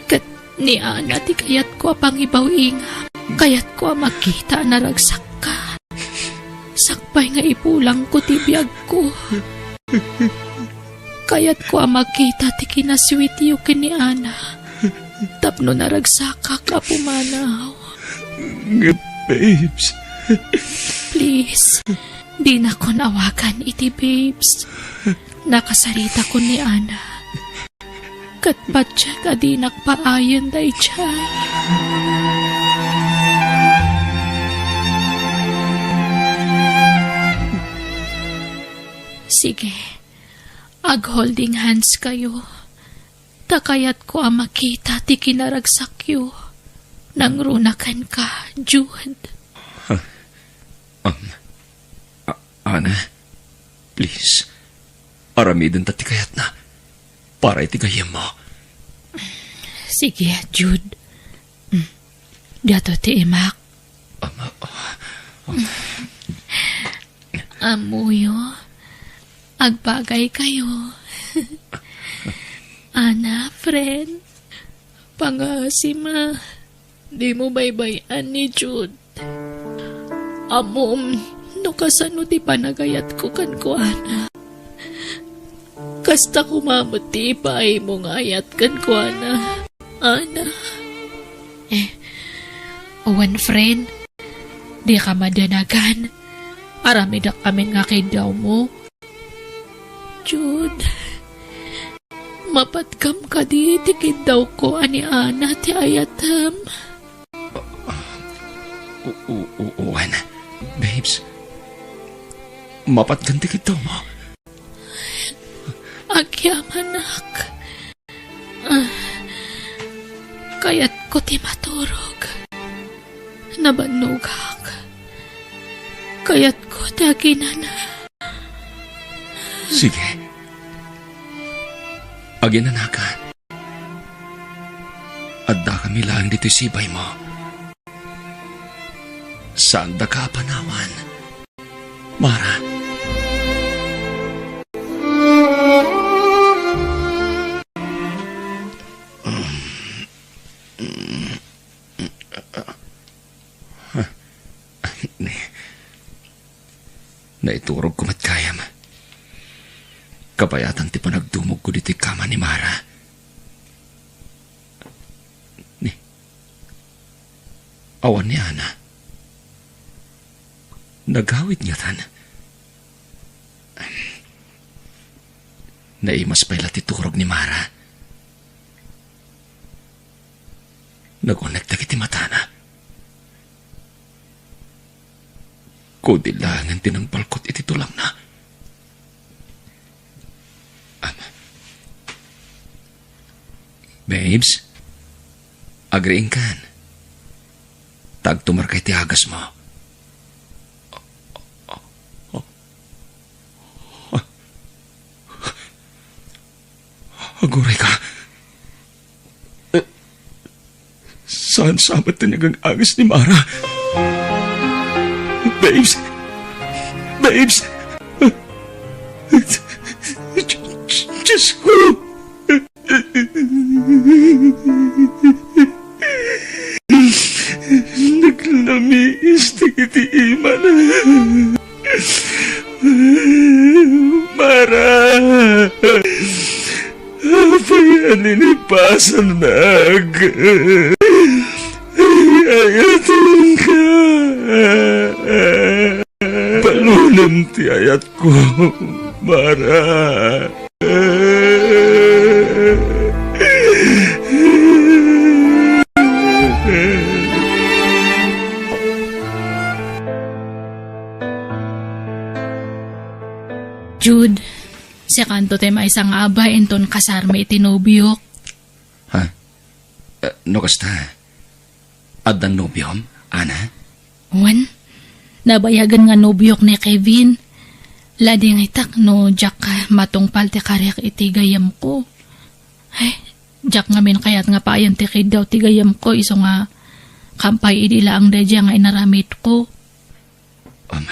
Ket ni Ana ti kayatko a pangibaw-ingam. Kayatko a makita a naragsakka. Sakbay nga ipulangko ti biagko. Kayatko a makita ti kinasweetyo ken ni Ana. Tapno naragsakak a pumanaw. Nga, babes. Please, dinakon awagan iti babes. Nakasaritakon ni Ana. Ket patiek a dinak paayen daydiay. Sige, ag-holding hands kayo. Ta kayatko a makita ti kinaragsakyo. Nangruna kenka, Jude. Um, A-, Ana, please, aramidenta ti kayatna para iti gayyemmo. Sige, Jude. Mm. Diato ti imak. Ama, ah, ah. Ammoyo, agbagaykayo. Ana, friend, pangaasim a dimo baybay-an ni Jude. Ammom no kasano ti panagayatko kenkuana. Kasta koma met ti ipaaymo nga ayat kenkuana, Ana. Eh, wen, friend, dika madanagan. Aramidek amin nga kiddawmo. Jude, mapatgam kadi ti kiddawko a ni Ana ti ayatem? O-, o-, o-, wen, babes, mapatgan ti kiddawmo? Agyamanak. Ah, kayatko ti maturog. Nabannogak. Kayatko ti aginana. Sige. Aginanaka. Addakami laeng ditoy sibaymo. Saandaka a panawan. Mara. Naiturogko met gayam. Kabayatan ti panagdumogko ditoy kama ni Mara. Ni, awan ni Ana. Nagawid ngatan. Naimas pay la ti turog ni Mara. Nagunek dagiti matana. Kudil laengen ti nangbalkot iti tulangna. Am. Babes, agriingkan. Ta agtumarka iti agasmo. Aguray ka. Saan sa met ti nagang-agas ni Mara? Babes! Babes! Diyos ko! Naglamiis dagiti imana. Mara! Apay a nilipasannak? Ayatenka. Balunem ti ayatko, Mara. Jude, siakanto ti maysa nga abay inton kasarmi iti nobiok. Ha? Eh, no kasta, addan nobiom, Ana? Wen, nabayagen nga nobiok ni Kevin. Ladingitak no diak matungpal ti kariak iti gayyemko. Ay, diak ngamin kayat nga paayan ti kiddaw ti gayyemko isu nga kampay idi laeng daydiay nga inaramidko. Um,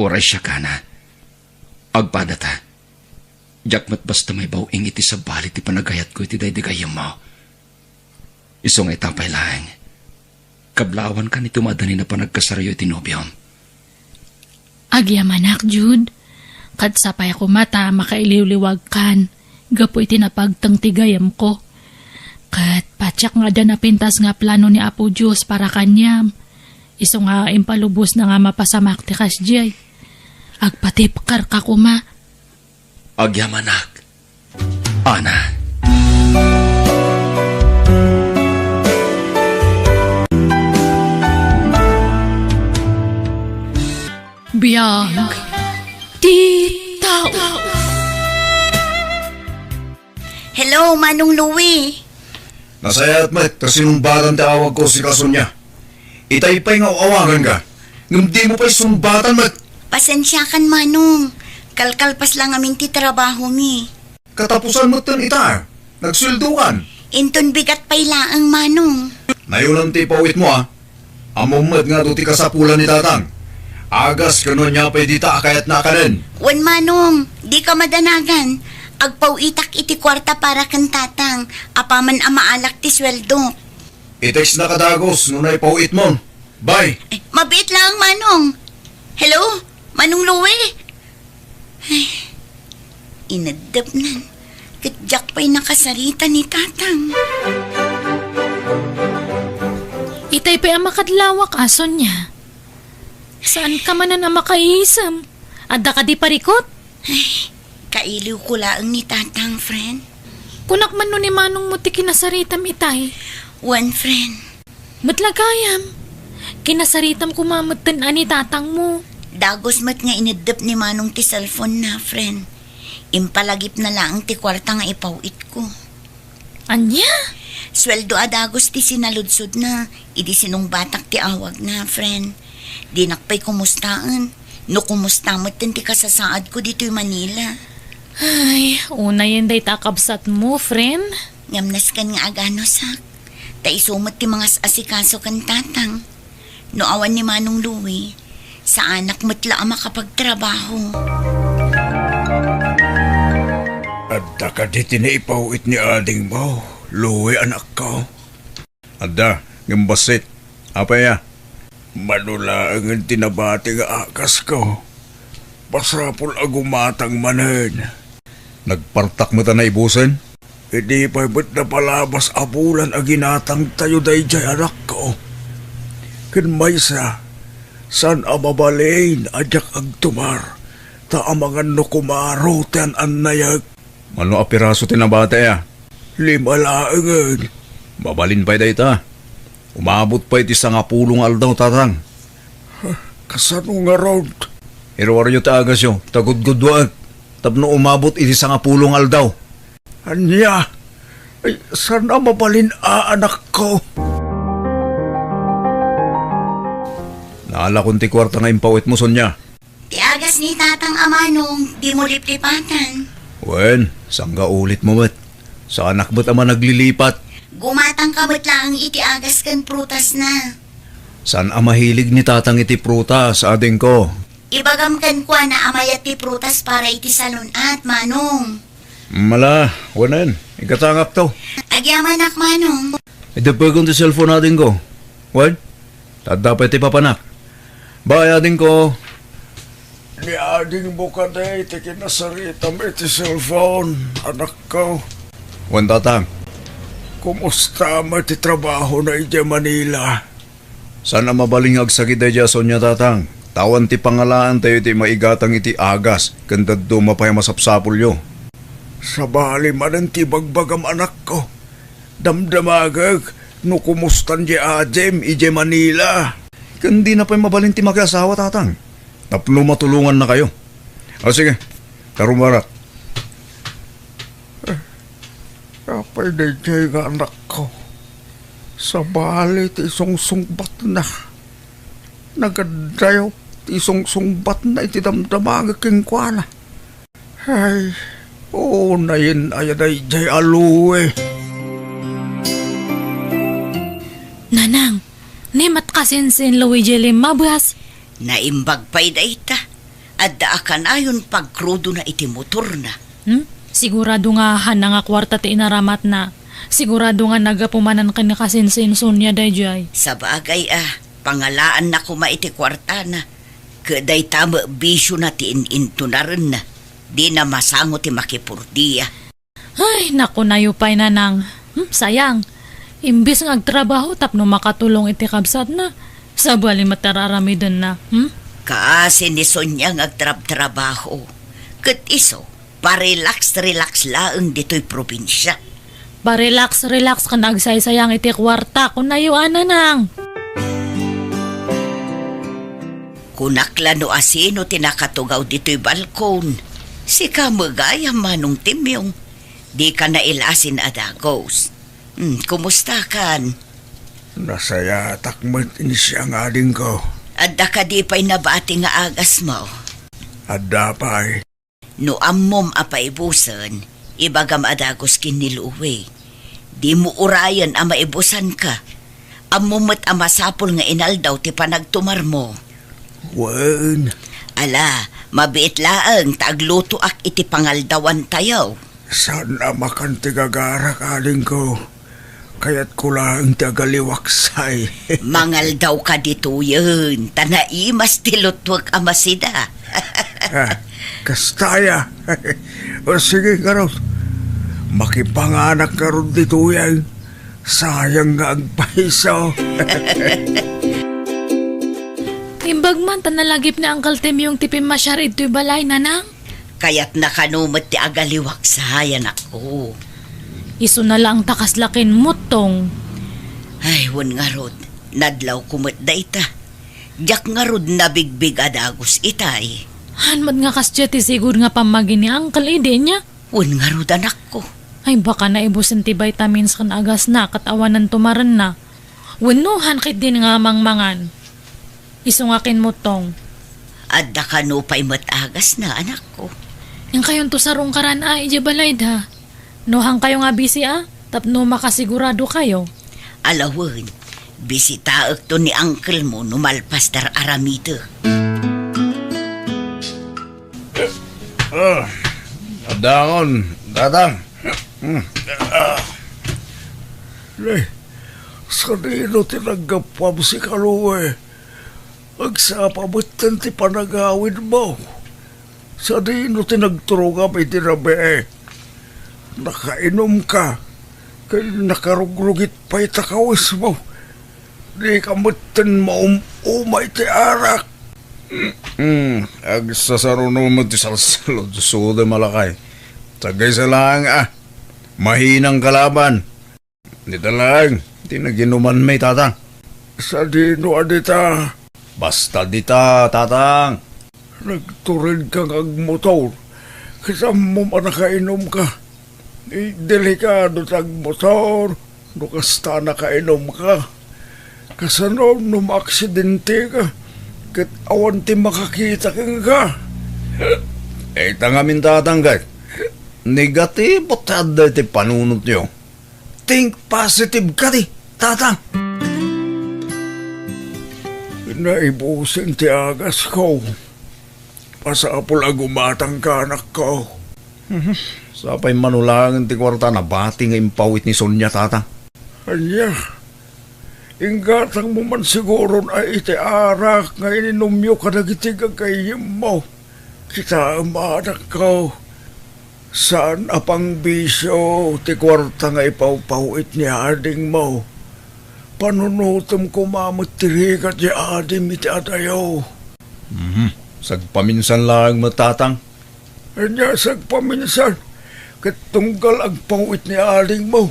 uray siak, Ana. Agpadata. Diak met basta maibaw-ing iti sabali ti panagayatko iti daydi gayyemmo. Isu nga ita pay laeng, kablawankan iti madanina panagkasaryo iti nobiom. Agyamanak, Jude. Ket sapay koma ta makailiwliwagkan gapu iti napagteng ti gayyemko. Ket patiek nga adda napintas nga plano ni Apo Dios para kaniam. Isu nga impalubosna nga mapasamak ti kasdiay. Agpatibkerka koma. Agyamanak, Ana. Biag ti tao. Hello, Manong Louie. Nasayaat met ta sinungbatan ti awagko, sika Sonia. Itay pay nga aw-awaganka, ngem dimo pay sungbatan met. Pasensiakan, Manong. Kalkalpas la ngamin ti trabahomi. Katapusan metten ita, nagsueldokan. Inton bigat pay laeng, Manong. Nayonan ti ipaw-itmo, a. Ammom met nga adu ti kasapulan ni Tatang. Agas ken no ania pay dita a kayatna a kanen. Wen, Manong, dika madanagan. Agpaw-itak iti kuarta para ken Tatang, apaman a maalak ti sueldok. I-textnaka dagus no naipaw-itmon. Bye. Eh, mabiit laeng, Manong. Hello? Manong Louie? Ay, ineddepnan. Ket diak pay nakasarita ni Tatang. Itay pay a makadlawak, a, Sonia. Saanka manen a makaisem? Adda kadi parikut? Ay, kailiwko laeng ni Tatang, friend. Kunak man no ni Manongmo ti kinasaritam itay. Wen, friend. Met la gayam, kinasaritam koma metten a ni Tatangmo. Dagus met nga ineddep ni Manong ti cellphone-na, friend. Impalagipna laeng ti kuarta nga ipaw-itko. Ania? Sueldo a dagus ti sinaludsodna idi sinungbatak ti awagna, friend. Dinak pay kumustaen no kumusta metten ti kasasaadko ditoy Manila. Ay, unayen dayta a kabsatmo, friend. Ngem nasken nga aganusak. Ta isu met ti mangas-asikaso ken Tatang. No awan ni Manong Louie, saanak met la a makapagtrabaho. Adda kadi ti naipaw-it ni adingmo, Louie, anakko? Adda, ngem bassit. Apay a? Mano laengen ti nabati nga akasko. Masapul a gumatang manen. Nagpartak met a naibusen? Idi pay met napalabas a bulan a ginatangtayo daydiay, anakko. Ken maysa, saan a mabalin a diak agtumar, ta amangan no kumaro ti an-annayek. Mano a piraso ti nabati a? Lima laengen. Mabalin pay dayta. Umabot pay iti sangapulo nga aldaw, Tatang. Kasano ngarud? Iruaryo ti agasyo, ta gudgudwaek tapno umabot iti sangapulo nga aldaw. Ania? Ay, saan a mabalin a, anakko? Naalakon ti kuarta nga impawitmo, Sonia. Ti agas ni Tatang a Manong, dimo liplipatan. Wen, sangga ulitmo met. Saanak met a managlilipat. Gumatangka met laeng iti agas ken prutasna. Saan a mahilig ni Tatang iti prutas, adingko. Ibagam kenkuana a mayat ti prutas para iti salun-at, Manong. Mala, wanen, igatangakto. Agyamanak, Manong. Ideppegon ti cellphone, adingko. Wen? Ta adda pay ti papanak. Bye, adingko. Ni adingmo kadi ti kinasaritam iti cellphone, anakko. Wen, Tatang. Kumusta met ti trabahona idiay Manila? Saan a mabalin nga agsakit daydiay a Sonia, Tatang. Ta awan ti pangalaantayo iti maigatang iti agas ken dadduma pay a masapsapulyo. Sabali manen ti ibagbagam, anakko. Damdamagek no kumustan diay adim idiay Manila. Ken dina pay mabalin ti makiasawa, Tatang, tapno matulongannakayo. O, sige, ta rumarak. Apay daydiay nga anakko? Sabali ti isungsungbatna. Nagadayop ti isungsungbatna iti damdamagek kenkuana. Ay, unayen aya daydiay a Louie. Nanang, ni met kasinsin Louie diay limmabas? Naimbag pay dayta. Adda a kanayon pagkrudona iti motorna. Hmm? Sigurado nga haanna nga kuarta ti inaramatna. Sigurado nga naggapu manen ken ni kasinsin Sonia daydiay. Sabagay a, pangalaanna koma iti kuartana. Ket dayta met bisiona ti in-intunarenna. Dina masango ti makipurdia. Ay, nakunayo pay, Nanang. Hmm, sayang. Imbes nga agtrabaho tapno makatulong iti kabsatna, sabali met ti ar-aramidenna. Hmm? Kaasi ni Sonia nga agtrabtrabaho. Ket isu, parelax-relax laeng ditoy probinsia. Parelax-relax ken agsaysayang iti kuarta, kunayo a, Nanang. Kunak la no asino ti nakatugaw ditoy balkon. Sika met gayam, Manong Timyong. Dika nailasin a dagus. Hmm, kumustakan? Nasayaatak met iti siak nga adingko. Adda kadi pay nabati nga agasmo? Adda pay. No ammom a paibusen, ibagam a dagus ken ni Louie. Dimo urayen a maibusanka. Ammom met a masapul nga inaldaw ti panagtumarmo. Wen. Ala, mabiit laeng ta aglutoak iti pangaldawantayo. Saan a makan ti gagarak, adingko. Kayatko laeng ti agaliwaksay. Mangaldawka ditoyen, ta naimas ti lutwek a masida. Ah, kasta aya. O, sige, ngarud. Makipanganak ngarud ditoyen. Sayang nga agpayso. Imbag man ta nalagip ni Uncle Timyong ti pimmasiar idtoy balay, Nanang. Kayatna kano met ti agaliwaksay, anakko. Isuna laeng ta kasla kinmuttong. Ay, wen ngarud, nadlawko met dayta. Diak ngarud nabigbig a dagus itay. Haan met nga kasdiay ti sigud nga pammagi ni Uncle idi nia? Wen ngarud, anakko. Ay, baka naibusen ti vitamins ken agasna ket awanen tumarenna. Wenno, haan ketdin nga mangmangan. Isu nga kinmuttong. Adda kano pay met agasna, anakko. Inkayonto sarungkaran a idiay balay da. No haankayo nga bisi a, tapno makasiguradokayo. Ala wen, bisitaekto ni uncle mo no malpas ti ar-aramidek. Ah, addangon, Tatang. Hmm. Ah. Nay, sadino ti naggapuam, sika Louie? Agsapa metten ti panagawidmo. Sadino ti nagturongam iti rabii? Nakainumka, ken nakarugrugit pay ta kawismo. Dika metten maum-uma iti arak. Hmm, agsasaruno met ti salsalud, suda malakay. Sagaysa laeng a, mahinang kalaban. Dita laeng ti naginumanmi, Tatang. Sadino a dita? Basta dita, Tatang. Nagturedka nga agmotor. Ket ammom a nakainumka. Eh, delikado ti agmotor no kasta nakainumka. Kasano no maaksidenteka ket awan ti makakita kenka? Ita ngamin, Tatang, ket negatibo ti adda iti panunotyo. Think positive kadi, Tatang. Naibusen ti agasko. Masapul a gumatangka, anakko. Mhm. Sapay mano laengen ti kuarta, nabati nga impaw-it ni Sonia, Tatang. Ania? Inggatangmo man siguron a iti arak nga ininumyo kadagiti gagayyemmo. Kitaem, anakko, saan a pangbisio ti kuarta nga ipawpaw-it ni adingmo. Panunotem koma met ti rigat ti adim iti adayo. Mhm. Sagpaminsan laeng met, Tatang. Ania sagpaminsan? Ket tunggal agpaw-it ni adingmo,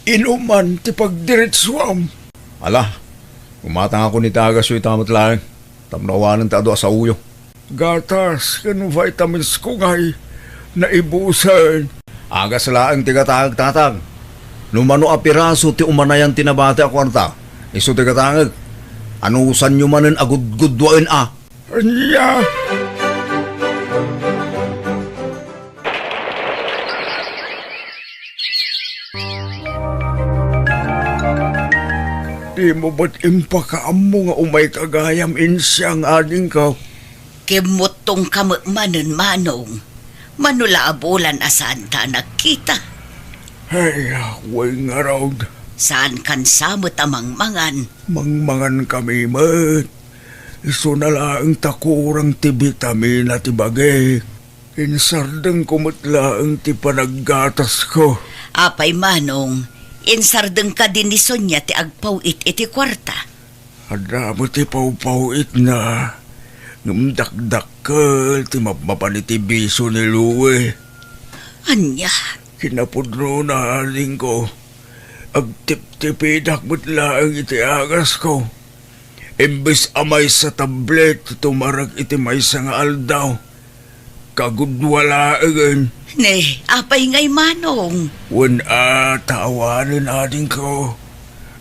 inuman ti pagdiretsuam. Ala, gumatangakon iti agasyo ita met laeng, tapno awanen ti adu a saoyo. Gatas ken vitamins ko ngay, naibusen. Agas laeng ti gatangek, Tatang. No mano a piraso ti umanayan ti nabati a kuarta, isu ti gatangek. Anusanyo manen a gudgudwaen a. Ania? Dimo met impakaammo nga umayka gayam, insiang adingko? Kimmuttongka met manen, Manong. Mano la a bulan a saanta a nagkita. Ay, wen ngarud. Saankan sa met a mangmangan? Mangmangankami met. Isuna laeng ta kurang ti bitamina ti bagik. Insardengko met laeng ti panaggatasko. Apay, Manong, insardeng kadi ni Sonia ti agpaw-it iti kuarta? Adda met ti pawpaw-itna, ngem dakdakkel ti mapmapan iti bisio ni Louie. Ania? Kinapudnona, adingko, agtiptipidak met laeng iti agasko. Imbes a maysa tablet ti tumarek iti maysa nga aldaw, kagudua laengen. Ne, apay ngay, Manong? Wen a, ta awanen, adingko.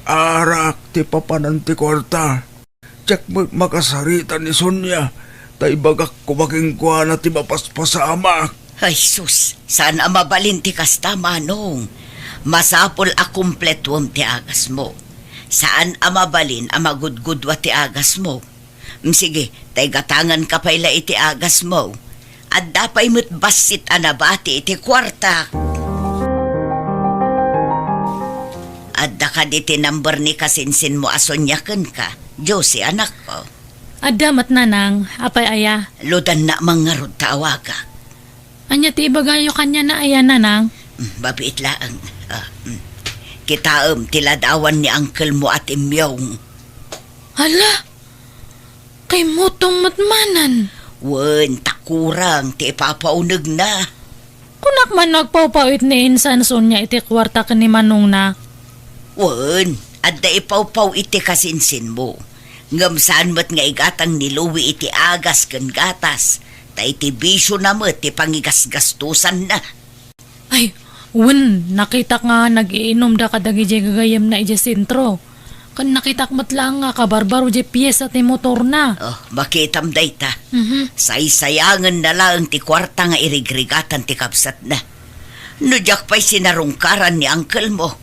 Arak ti papanan ti kuarta. Diak met makasarita ni Sonia, ta ibagak koma kenkuana ti mapaspasamak. Ay sus, saan a mabalin ti kasta, Manong. Masapul a kumpletuem ti agasmo. Saan a mabalin a magudgudua ti agasmo. Mm, sige, ta igatanganka pay la iti agasmo. Adda pay met bassit a nabati iti kuarta. Adda kadi ti number ni kasinsinmo a Sonia kenka, Josie, anakko? Adda met, Nanang. Apay aya? Ludanna man ngarud ta awagak. Ania ti ibagayo kaniana aya, Nanang? Mm, mabiit laeng. Ah, mm. Kitaem ti ladawan ni uncle-mo a Timyong. Hala! Kay mutong met manen. Wen, ta kurang ti ipapaunegna. Kunak man no agpawpaw-it ni insan Sonia iti kuarta ken ni manongna. Wen, adda ipawpaw-it ti kasinsinmo. Ngem saan met nga igatang ni Louie iti agas ken gatas, ta iti bisiona met ti pangigasgastosanna. Ay, wen, nakitak nga nag-iinumda kadagiti gagayyemna idiay sentro. Ken nakitak met laeng nga kabarbaro diay piesa ti motorna. Oh, makitam dayta. Mhm. Saysayangenna laeng ti kuarta nga irigrigatan ti kabsatna. No diak pay sinarungkaran ni uncle-mo,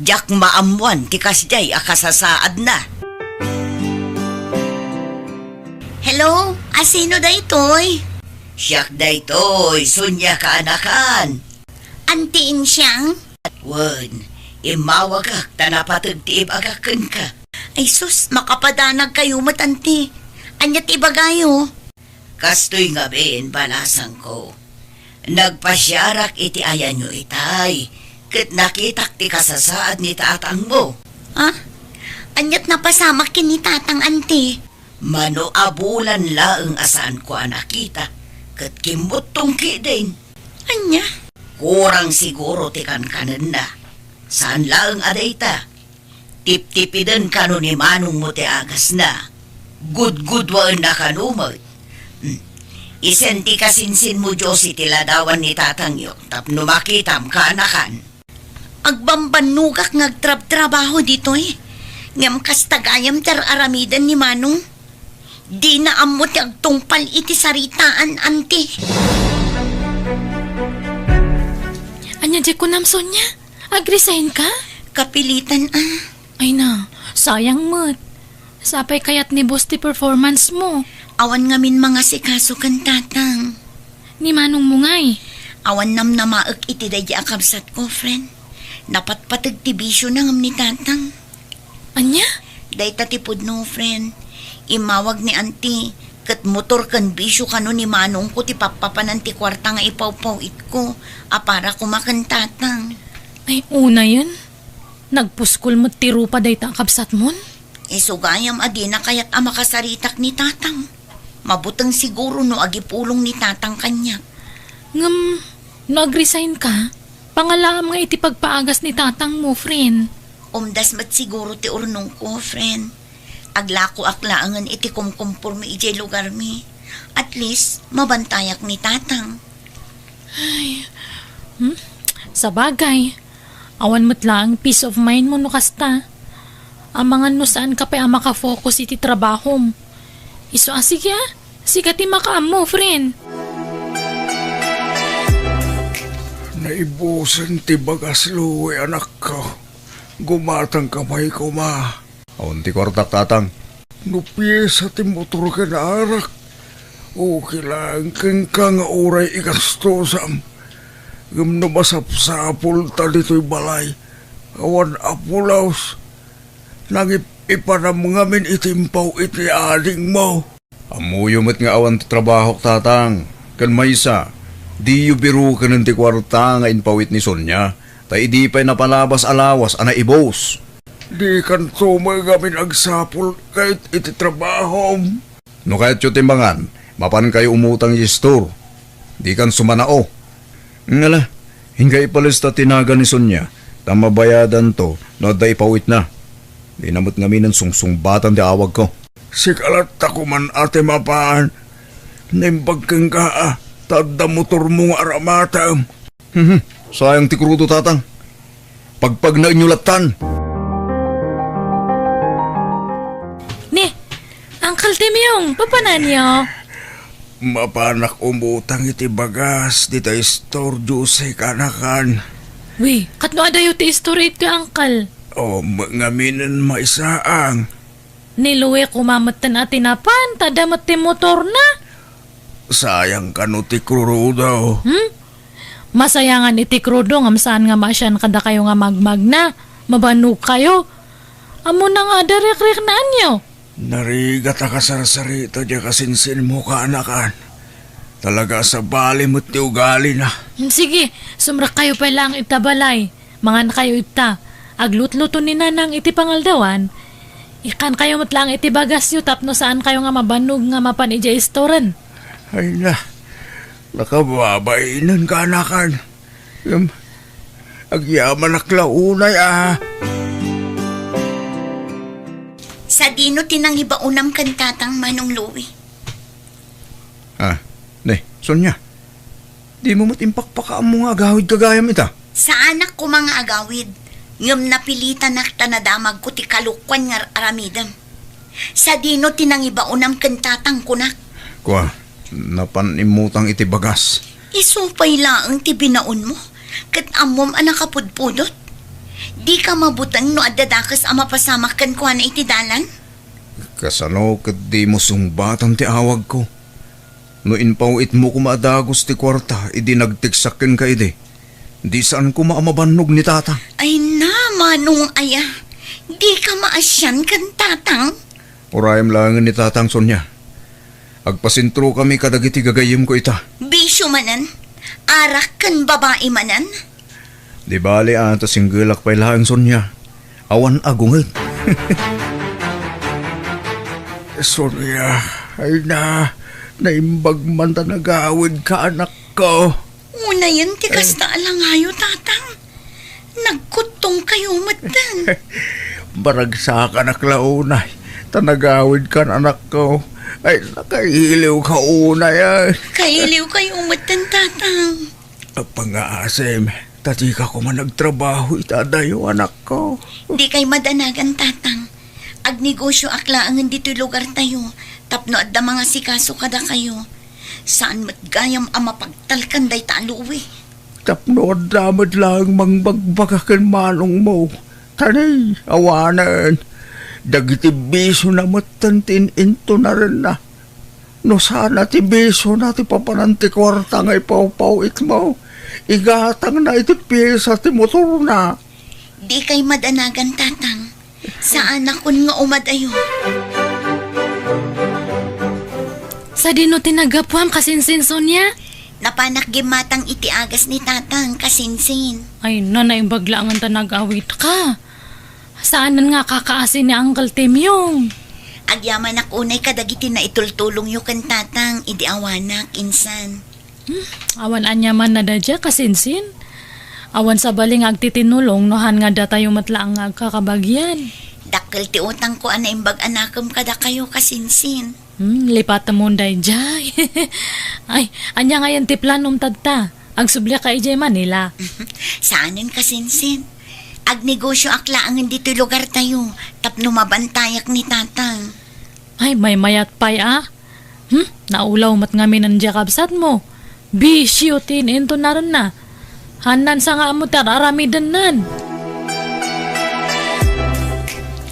diak maammoan ti kasdiay a kasasaadna. Hello? Asino daytoy? Siak daytoy, Sonia kaanakan. Auntie Insiang? Wen, immawagak ta napateg ti ibagak kenka. Ay sus, makapadanagkayo met, Auntie. Ania ti ibagayo? Kastoy ngamin, balasangko. Nagpasiarak iti ayanyo itay, ket nakitak ti kasasaad ni tatangmo. Ah? Aniat napasamak ken ni tatang, anti? Mano a bulan laeng a saanko a nakita, ket kimmuttong ketdin. Ania? Kurang siguro ti kankanenna. Saan laeng a dayta. Tiptipiden kano ni manongmo ti agasna. Gudgudwaenna kano met. Hmm. Isenti kasinsinmo, Josie, ti ladawan ni tatangyo tapno makitam, kaanakan. Agbambannogak nga agtrabtrabaho ditoy. Ngem kasta gayam ti ar-aramiden ni Manong. Dina ammo ti agtungpal iti saritaan, anti. Ania diay kunam, Sonia? Ag-resign ka? Kapilitan, ah. Ay na, sayang met. Sapay kayat ni boss ti performance mo. Awan ngamin mangasikaso ken tatang. Ni manongmo ngay? Awan namnamaek iti daydi a kabsatko, friend. Napatpateg ti bisiona ngem ni tatang. Ania? Dayta ti pudno, friend. Immawag ni anti, ket motor ken bisio kano ni manongko ti pappapanan ti kuarta nga ipawpaw-itko a para koma ken tatang. Ay, unayen. Nagpuskol met ti rupa dayta a kabsatmon? Isu gayam a dina kayat a makasaritak ni tatang. Mabuteng siguro no agipulong ni tatang kaniak. Ngem, no ag-resign ka, pangalaam nga iti pagpaagas ni tatangmo, friend. Umdas met siguro ti urnongko, friend. Aglakoak laengen iti kumkumpormi idiay lugarmi. At least, mabantayak ni tatang. Ay, hmm? Sabagay, awan met laeng peace of mind mo no kasta. Amangan no saanka pay a makafocus iti trabahom. Isu a, sige a, sika ti makaammo, friend. Naibusen ti bagas, Louie, anakko. Gumatangka pay koma. Awan ti kuartak, tatang. No piesa ti motor ken arak, okay laeng kenka nga uray igastosam. Ngem no masapsapulta ditoy balay, awan a pulos, nangip-ipanam ngamin iti impaw-it ni adingmo. Ammoyo met nga awan ti trabahok, tatang. Ken maysa, diyo birukanen ti kuarta nga impaw-it ni Sonia, ta idi pay napalabas a lawas a naibus. Dikanto met ngamin agsapul ket iti trabahom. No kayatyo ti mangan, mapankayo umutang iti store. Dikan sumanao. Ngala, inka ipalista ti nagan ni Sonia, ta mabayadanto no adda ipaw-itna. Dina met ngaminen sungsungbatan ti awagko. Sika latta koman a ti mapan. Naimbag kenka a, ta adda motormo nga aramatem. Hmm, sayang ti krudo, tatang. Pagpagnaenyo lattan. Ni, Uncle Timyong, papananyo? Mapanak umutang iti bagas dita istor, Jose, kanakan. Wi, katno adayo ti istor iti, Uncle? O, ma-, ngaminen maisaang. Ni Louie koma metten a ti napan, ta adda met ti motorna. Sayang kano ti krudo. Hmm? Masayangan iti krudo ngem saan nga maasian kadakayo nga magmagna. Mabanogkayo. Ammona nga adda rikriknaanyo. Narigat a kasarsarita diay kasinsinmo, kanakan. Talaga a sabali met ti ugalina. Hmm, sige, sumrekkayo pay laeng ita balay. Mangankayo ita. Aglutluto ni Nanang iti pangaldawan. Ikkankayo met laeng iti bagasyo tapno saankayo nga mabannog nga mapan idiay istoren. Ay na, nakababainen, kanakan. Ngem, agyamanak la unay a. Sadino ti nangibaonam ken tatang, Manong Louie? Ah, ne, Sonia. Dimo met impakpakaammo nga agawid gagayam ita? Saanak koma nga agawid, ngem napilitanak ta nadamagko ti kalokoan nga ar-aramidem. Sadino ti nangibaonam ken tatang, kunak? Kua, napan immutang iti bagas. Isu pay laeng ti binaonmo, ket ammom a nakapudpudot. Dika mabuteng no adda dakes a mapasamak kenkuana iti dalan? Kasano ket dimo sungbatan ti awagko? No impaw-itmo koma a dagus ti kuarta idi nagteksak kenka idi, di saan koma a mabannog ni tata. Ay na, Manong aya, dika maasian ken tatang? Urayem laengen ni tatang, Sonia. Agpasentrokami kadagiti gagayyemko ita. Bisio manen. Arak ken babai manen? Di bali a ta singgelak pay laeng, Sonia. Awan agunget. Sonia, ay na, naimbag man ta nagawidka, anakko. Unayen ti kasta a langayo, Tatang. Nagkuttongkayo metten. Baragsakanak la unay, ta nagawidkan, anakko. Ay, nakailiwka unay, ay. Kailiwkayo metten, Tatang. Apangaasim, ta dika koma nagtrabaho ita adayo, anakko. Dikay madanagan, Tatang. Agnegosioak laengen ditoy lugartayo tapno adda mangasikaso kadakayo. Saan met gayam a mapagtalkan dayta a luwi. Tapno adda met laeng mangbagbaga ken manongmo. Tani, awanen. Dagiti bisiona metten ti in-intunarenna. No sana ti bisiona ti papanan ti kuarta nga ipawpaw-itmo, igatangna iti piesa ti motorna. Dikay madanagan, Tatang. Saanakon nga umadayo. Sadino ti naggapuam, kasinsin, Sonia? Napanak gimmatang iti agas ni Tatang, kasinsin. Ay, na, naimbag laengen ta nagawidka. Saanen nga kakaasi ni Uncle Timyong? Agyamanak unay kadagiti naitultulongyo ken Tatang idi awanak, insan. Hmm, awan aniaman a daydiay, kasinsin. Awan sabali nga agtitinulong no han nga datayo met laeng nga agkakabagian. Dakkel ti utangko a naimbag a nakem kadakayo, kasinsin. Hmm, lipatemon daydiay. Ay, ania ngayen ti planom tatta? Agsublika idiay Manila? Saanen, kasinsin. Agnegosioak laengen ditoy lugartayo tapno mabantayak ni Tatang. Ay, maymayat pay a. Hmm, naulaw met ngamin diay kabsatmo. Bisio ti in-intunarenna. Hannan sa nga ammo ti ar-aramidennan.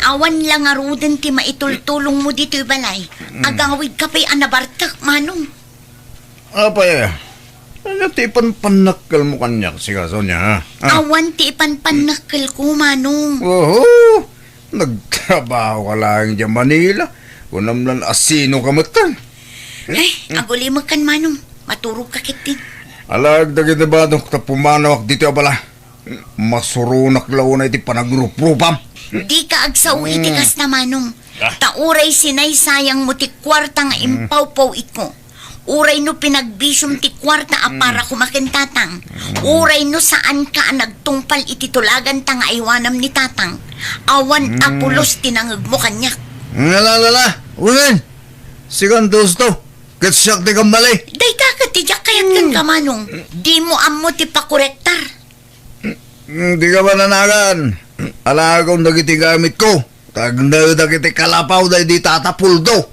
Awan la ngaruden ti maitultulongmo ditoy balay. Mm. Agawidka pay a nabartek, Manong. Apay, ania ti ipanpannakkelmo kaniak, sika, Sonia, ha? Ah. Awan ti ipanpannakkelko, Manong. Oho! Nagtrabaho ka laeng diay Manila. Kunam lan asino ka metten. Ay, agulimekkan, Manong. Maturog ka ketdin. Alaek dagiti badok ta pumanawak ditoy a balay. Masuronak la unay iti panagruprupam. Dika agsao iti kasta, Manong. Ah. Ta uray sinaysayangmo ti kuarta nga impawpaw-itko. Uray no pinagbisiom ti kuarta a para koma ken Tatang. Uray no saanka a nagtungpal iti tulaganta nga aywanam ni Tatang. Awan a pulos ti nangegmo kaniak. Ala, ala, ala. Unen. Sikan ti usto. Ket siak ti kammali. Dayta ket ti diak kayat kenka, Manong. Dimo ammo ti pakorektar. Mm, dika madanagan. Alaekon dagiti gamitko. Tagnaedak iti kalapaw daydi Tata Puldo.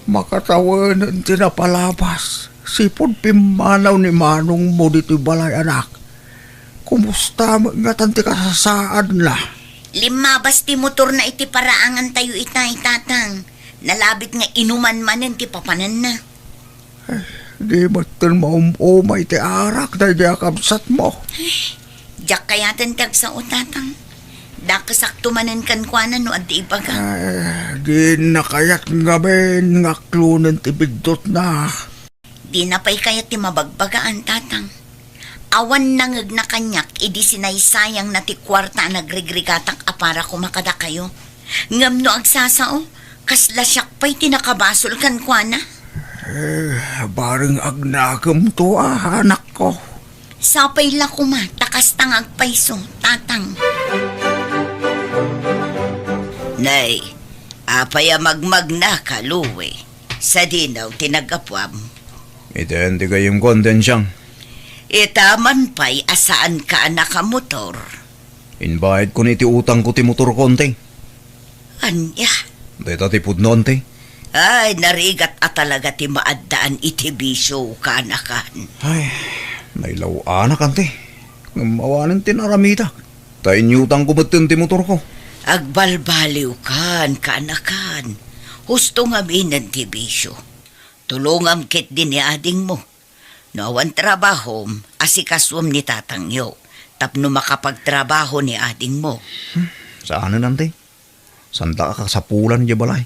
Makatawenen ti napalabas. Sipud pimmanaw ni manongmo ditoy balay, anak. Kumusta met ngatan ti kasasaadna? Limmabas ti motorna iti paraangantayo itay, Tatang. Nalabit nga inuman manen ti papananna. Eh, di met ten maum-umay ti arak daydi a kabsatmo. Diak kayaten ti agsao, Tatang. Dakesakto manen kenkuana no adda ibaga. Eh, dinna kayat ngamin nga aklonen ti biddutna. Dina pay kayat ti mabagbagaan, Tatang. Awan nangegna kaniak idi sinaysayangna ti kuarta a nagrigrigatak a para koma kadakayo. Ngem no agsasao, kasla siak pay ti nakabasol kenkuana. Eh, bareng agnakemto a, anakko. Sapay la koma, ta kasta nga agpayso, Tatang. Nay, apay a magmagnaka, Louie? Sadino ti naggapuam? Iten ti gayyemko, Antensiang. Ita man pay a saanka a nakamotor. Imbayadkon iti utangko ti motorko, Ante. Ania? Dayta ti pudno, Ante. Ay, narigat a talaga ti maaddaan iti bisio, kaanakan. Ay, nailaw-anak, Ante. Ngem awanen ti naramidak. Ta inyutangko metten ti motorko. Agbalbaliwkan, kaanakan. Husto ngaminen ti bisio. Tulongam ketdi ni adingmo. No awan trabahom, asikasuem ni tatangyo. tapno makapagtrabaho ni adingmo. Hmm, saanen, Auntie. Santa a kasapulan idiay balay.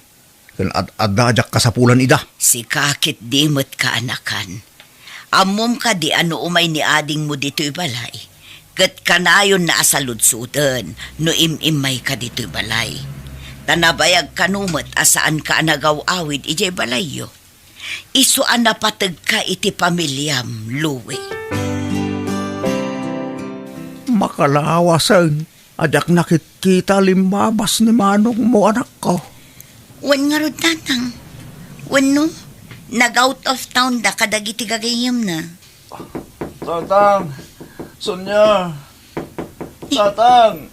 Ken ad-adda a diak kasapulan ida. Sika ketdi met kaanakan. Ammom kadi a no umay ni adingmo ditoy balay, ket kanayonna a saludsoden no im-immayka ditoy balay. Ta nabayag kano met a saanka a nagaw-awid idiay balayyo. Isu a napategka iti pamiliam, Louie. Makalawasen a diak nakitkita limmabas ni manongmo, anakko. Wen ngarud, Tatang. Wenno, nag-out of town da kadagiti gagayyemna. Tatang! Sonia! Ni, Tatang!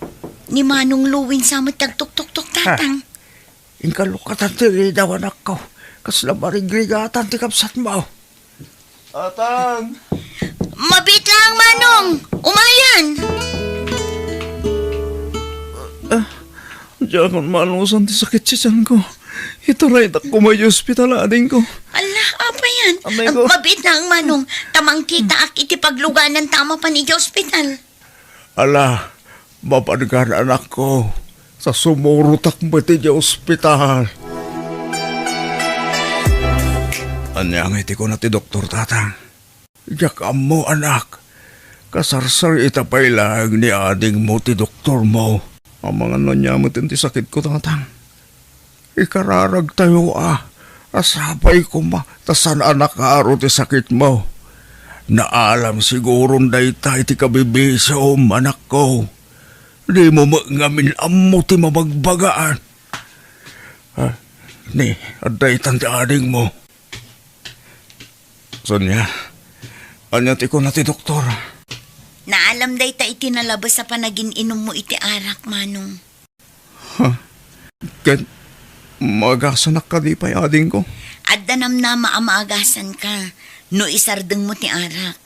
Ni Manong Louie sa met ti agtuktuktok, Tatang. Inka lukatan ti ridaw, anakko. Kasla marigrigatan ti kabsatmo. Tatang! Mabiit laeng, Manong! Umayan! Ah, diakon maanusan ti sakit ti tianko. Itaraytak koma idiay ospital, adingko. Ala, apay yan? Amay ko. Mabiit laeng, Manong. Ta mangkitaak iti paglugananta a mapan idiay ospital. Ala, mapanka, anakko, ta sumurotak met idiay ospital. Ania ngay ti kuna ti doktor, Tatang? Diak ammo, anak. Kasarsarita pay laeng ni adingmo ti doktormo. Amangan no ania met ti sakitko, Tatang. Ikararagtayo a, a sapay koma ta saan a nakaaro ti sakitmo. Naalam siguron dayta iti kabibisiom, anakko. Dimo met ngamin ammo ti mabagbagaan. Ah, ni, adda itan ti adingmo. Sonia, ania ti kuna ti doktor? Naalam dayta iti nalabes a panagin-inummo iti arak, Manong. Ha? Ket maagasanak kadi pay, adingko? Adda namnama a maagasanka no isardengmo ti arak.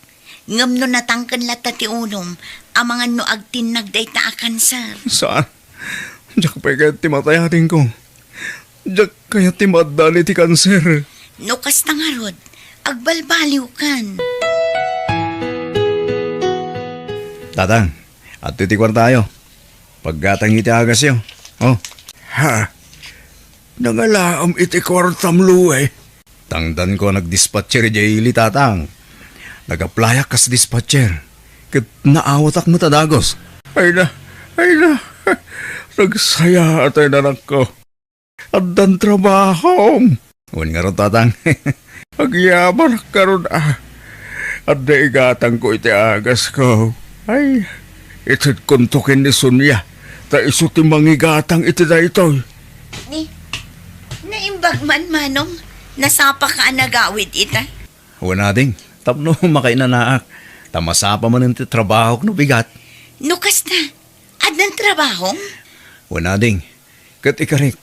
Ngem no natangken latta ti ulom, amangan no agtinnag dayta a kanser. Saan? Diak pay kayat ti matay, adingko. Diak kayat ti maaddaan iti kanser. No kasta ngarud, agbalbaliwkan. Tatang, adtoy ti kuartayo. Paggatang iti agasyo. Oh. Ha? Nangalaam iti kuartam, Louie? Tangdanko a nagdispatcher idiay ili, Tatang. Nag-applyak kas dispatcher. Ket naawatak met a dagus. Ay na, ay na. Nagsayaat, anakko. Addan trabahom. Wen ngarud, Tatang. Agyamanak ngarud a. Adda igatangko iti agasko. Ay, itedkonto ken ni Sonia, ta isu ti mangigatang iti daytoy. Ni, naimbag man, Manong, nasapaka a nagawid ita? Wen, ading, tapno makainanaak, ta masapa manen ti trabahok no bigat. No kasta, addan trabahom? Wen, ading, ket ikarik,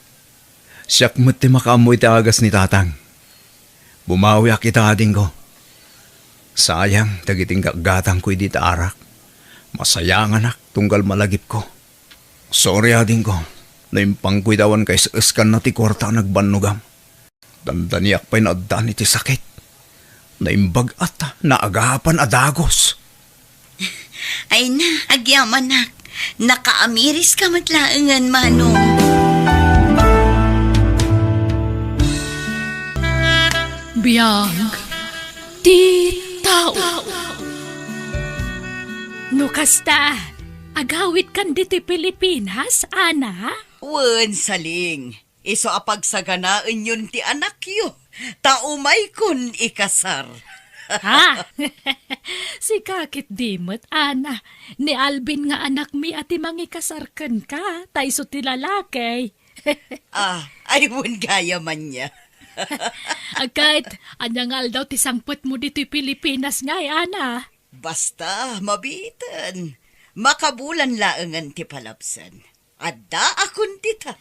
siak met ti makaammo iti agas ni Tatang. Bumawiak ita, adingko. Sayang dagiti inggatgatangko idi ta arak. Masayanganak tunggal malagipko. Sorry, adingko, no impangko ida awan kaes-eskanna ti kuarta a nagbannogam. Dandaniak pay nga addaan iti sakit. Naimbag-at, naagapan a dagus. Ay na, agyamanak. Nakaamiriska met laengen, Manong. Biag ti tao. No kasta, agawidkan ditoy Pilipinas, Ana? Wen, Saling. Isu a pagsaganaenyon ti anakyo, ta umaykon ikasar. Ha? Sika ketdi met, Ana. Ni Alvin nga anakmi a ti mangikasar kenka, ta isu ti lalaki. Ah, ay, wen gayam ania. Ket, ania nga aldaw ti sangpetmo ditoy Pilipinas ngay, Ana? Basta, mabiiten. Makabulan laengen ti palabsen. Addaakon dita.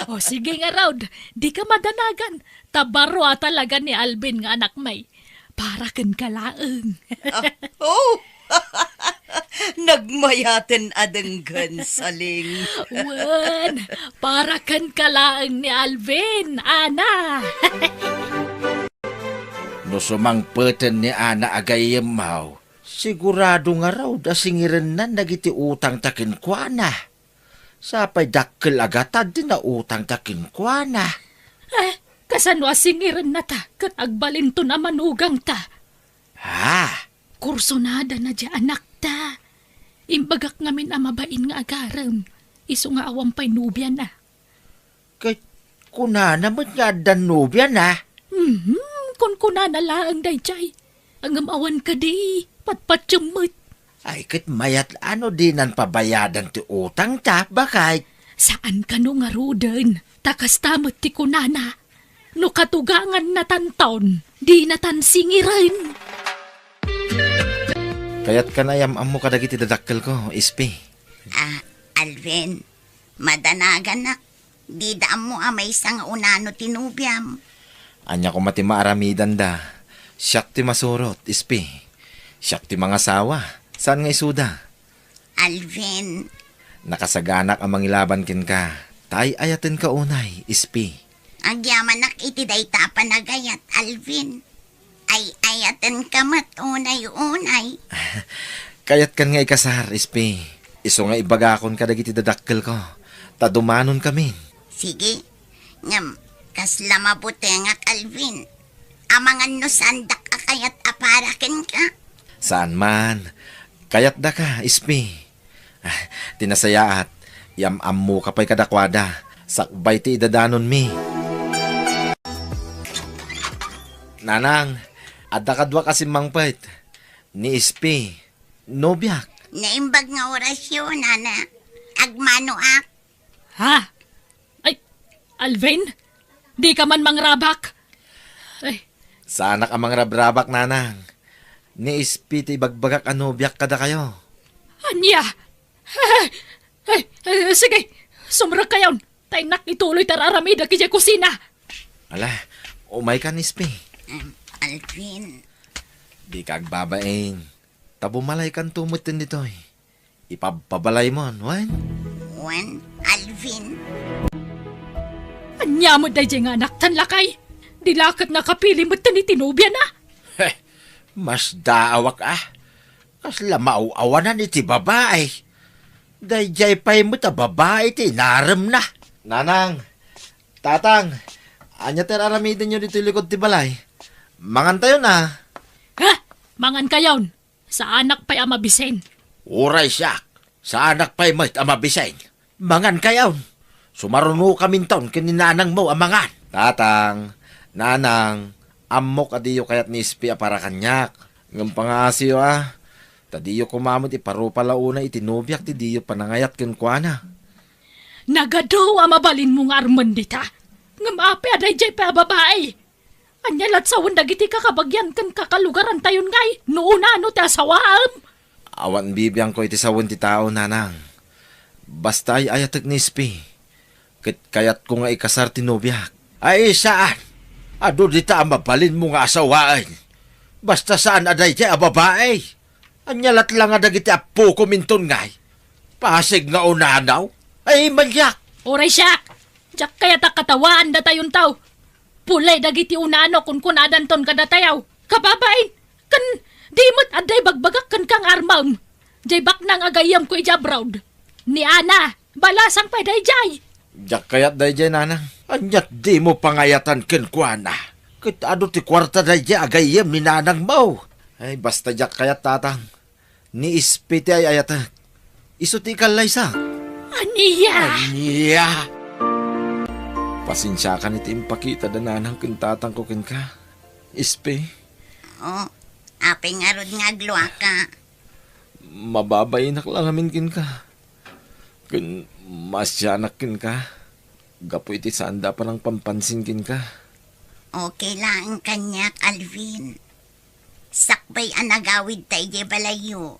O, sige ngarud, dika madanagan, ta baro a talaga ni Alvin nga anakmi. Para kenka laeng. Ah, oh! Nagmayaten a denggen, Saling. Wen, para kenka laeng ni Alvin, Ana. No sumangpeten ni Ana a gayyemmo, Sigurado ngarud a singirennan dagiti utangta kenkuana. Sapay dakkel a gatad ti nautangta kenkuana. Eh, kasano a singirennata ket agbalinton a manugangta? Ha? Kursunadana diay anakta. Imbagak ngamin a mabain nga agarem, isu nga awan pay nobiana. Ket kunana met nga addan nobiana? Mhm, kunkunana laeng daydiay. Ngem awan kadi, patpatiem met. Ay, ket mayat a no dinan pabayadan ti utangta, baket? Saan kano ngaruden, ta kasta met ti kunana. No katugangannatanton, dinatan singiren. Kayatkan a iyam-ammo kadagiti dadakkelko, Ispi. Ah, Alvin, madanaganak. Dida ammo a maysa nga unano ti nobiam. Ania koma ti maaramidanda? Siak ti masurot, Ispi. Siak ti mangasawa. Saan nga isuda? Alvin. Nakasaganak a mangilaban kenka. Ta ay-ayatenka unay, Ispi. Agyamanak iti dayta a panagayat, Alvin. Ay-ayatenka met unay-unay. Kayatkan nga ikasar, Ispi. Isu nga ibagakon kadagiti dadakkelko, ta dumanonkamin. Sige, ngem kasla mabutengak, Alvin. Amangan no saandak a kayat a para kenka. Saan man. Kayatdaka, Ispi. Ah, ti nasayaat, iyam-ammoka pay kadakuada, sakbay ti idadanonmi. Nanang, adda kaduak a simmangpet. Ni Ispi, nobiak. Naimbag nga orasyo, nana. Agmanoak. Ha? Ay, Alvin? Dika man mangrabak? Ay. Saanak a mangrabrabak, nanang. Ni Ispi ti ibagbagak a nobiak kadakayo. Ania? Ay, ay, ay, sige, sumrekkayon. Ta innak ituloy ti ar-aramidek idiay kusina. Ala, umayka, Ispi. Em, Alvin. Dika agbabain. Ta bumalaykanto metten ditoy. Ipabpabalaymon, wen? Wen, Alvin. Ania met daydiay nga anaktan, lakay? Di la ket nakapili metten iti nobiana? Heh, masdaawak a. Kasla maaw-awanan iti babai. Daydiay pay met a babai ti inaremna. Nanang, tatang, ania ti ar-aramidenyo ditoy likod ti balay? Mangantayon a. Ha? Mangankayon? Saanak pay a mabisen. Uray siak, saanak pay met a mabisen. Mangankayon. Sumarunokaminton ken ni nanangmo a mangan. Tatang, nanang, ammok a diyo kayat ni Ispi a para kaniak. Ngem pangaasiyo a, ta diyo koma met iparupa la unay iti nobiak ti diyo panangayat kenkuana. Nagadu a mabalinmo nga armen dita. Ngem apay a daydiay pay a babai? Ania lat sawen dagiti kakabagian ken kakalugarantayon ngay no unano ti asawaem? Awan bibiangko iti sawen ti tao, nanang. Basta ay-ayatek ni Ispi. Ket kayatko nga ikasar ti nobiak. Ay, saan? Adu dita a mabalinmo nga asawaen. Basta saan a daydiay a babai. Ania lat la nga dagiti appokom inton ngay? Pasig nga unanaw? Ay, maniak! Uray siak! Diak kayat a katawaan datayon tao. Pulay dagiti unano kunkunadanton kadatayaw. Kababain, ken di met adda ibagbagak kenka nga armem. Diay baknang a gayyemko idiay abroad. Ni Ana, balasang pay daydiay. Diak kayat daydiay, nanang. Aniat dimo pangayatan kenkuana? Ket adu ti kuarta daydiay a gayyem ni nanangmo. Ay, basta diak kayat, tatang. Ni Ispi ti ay-ayatek. Isu ti ikallaysak. Ania? Ania? Pasensiakan iti impakitada nanang ken tatangko kenka. Ispi. Oh, apay ngarud nga agluaka? Mababainak la ngamin kenka. Ken maasianak kenka. Gapu iti saanda a panangpampansin kenka. Okay laeng kaniak, Alvin. Sakbay a nagawidta idiay balayyo,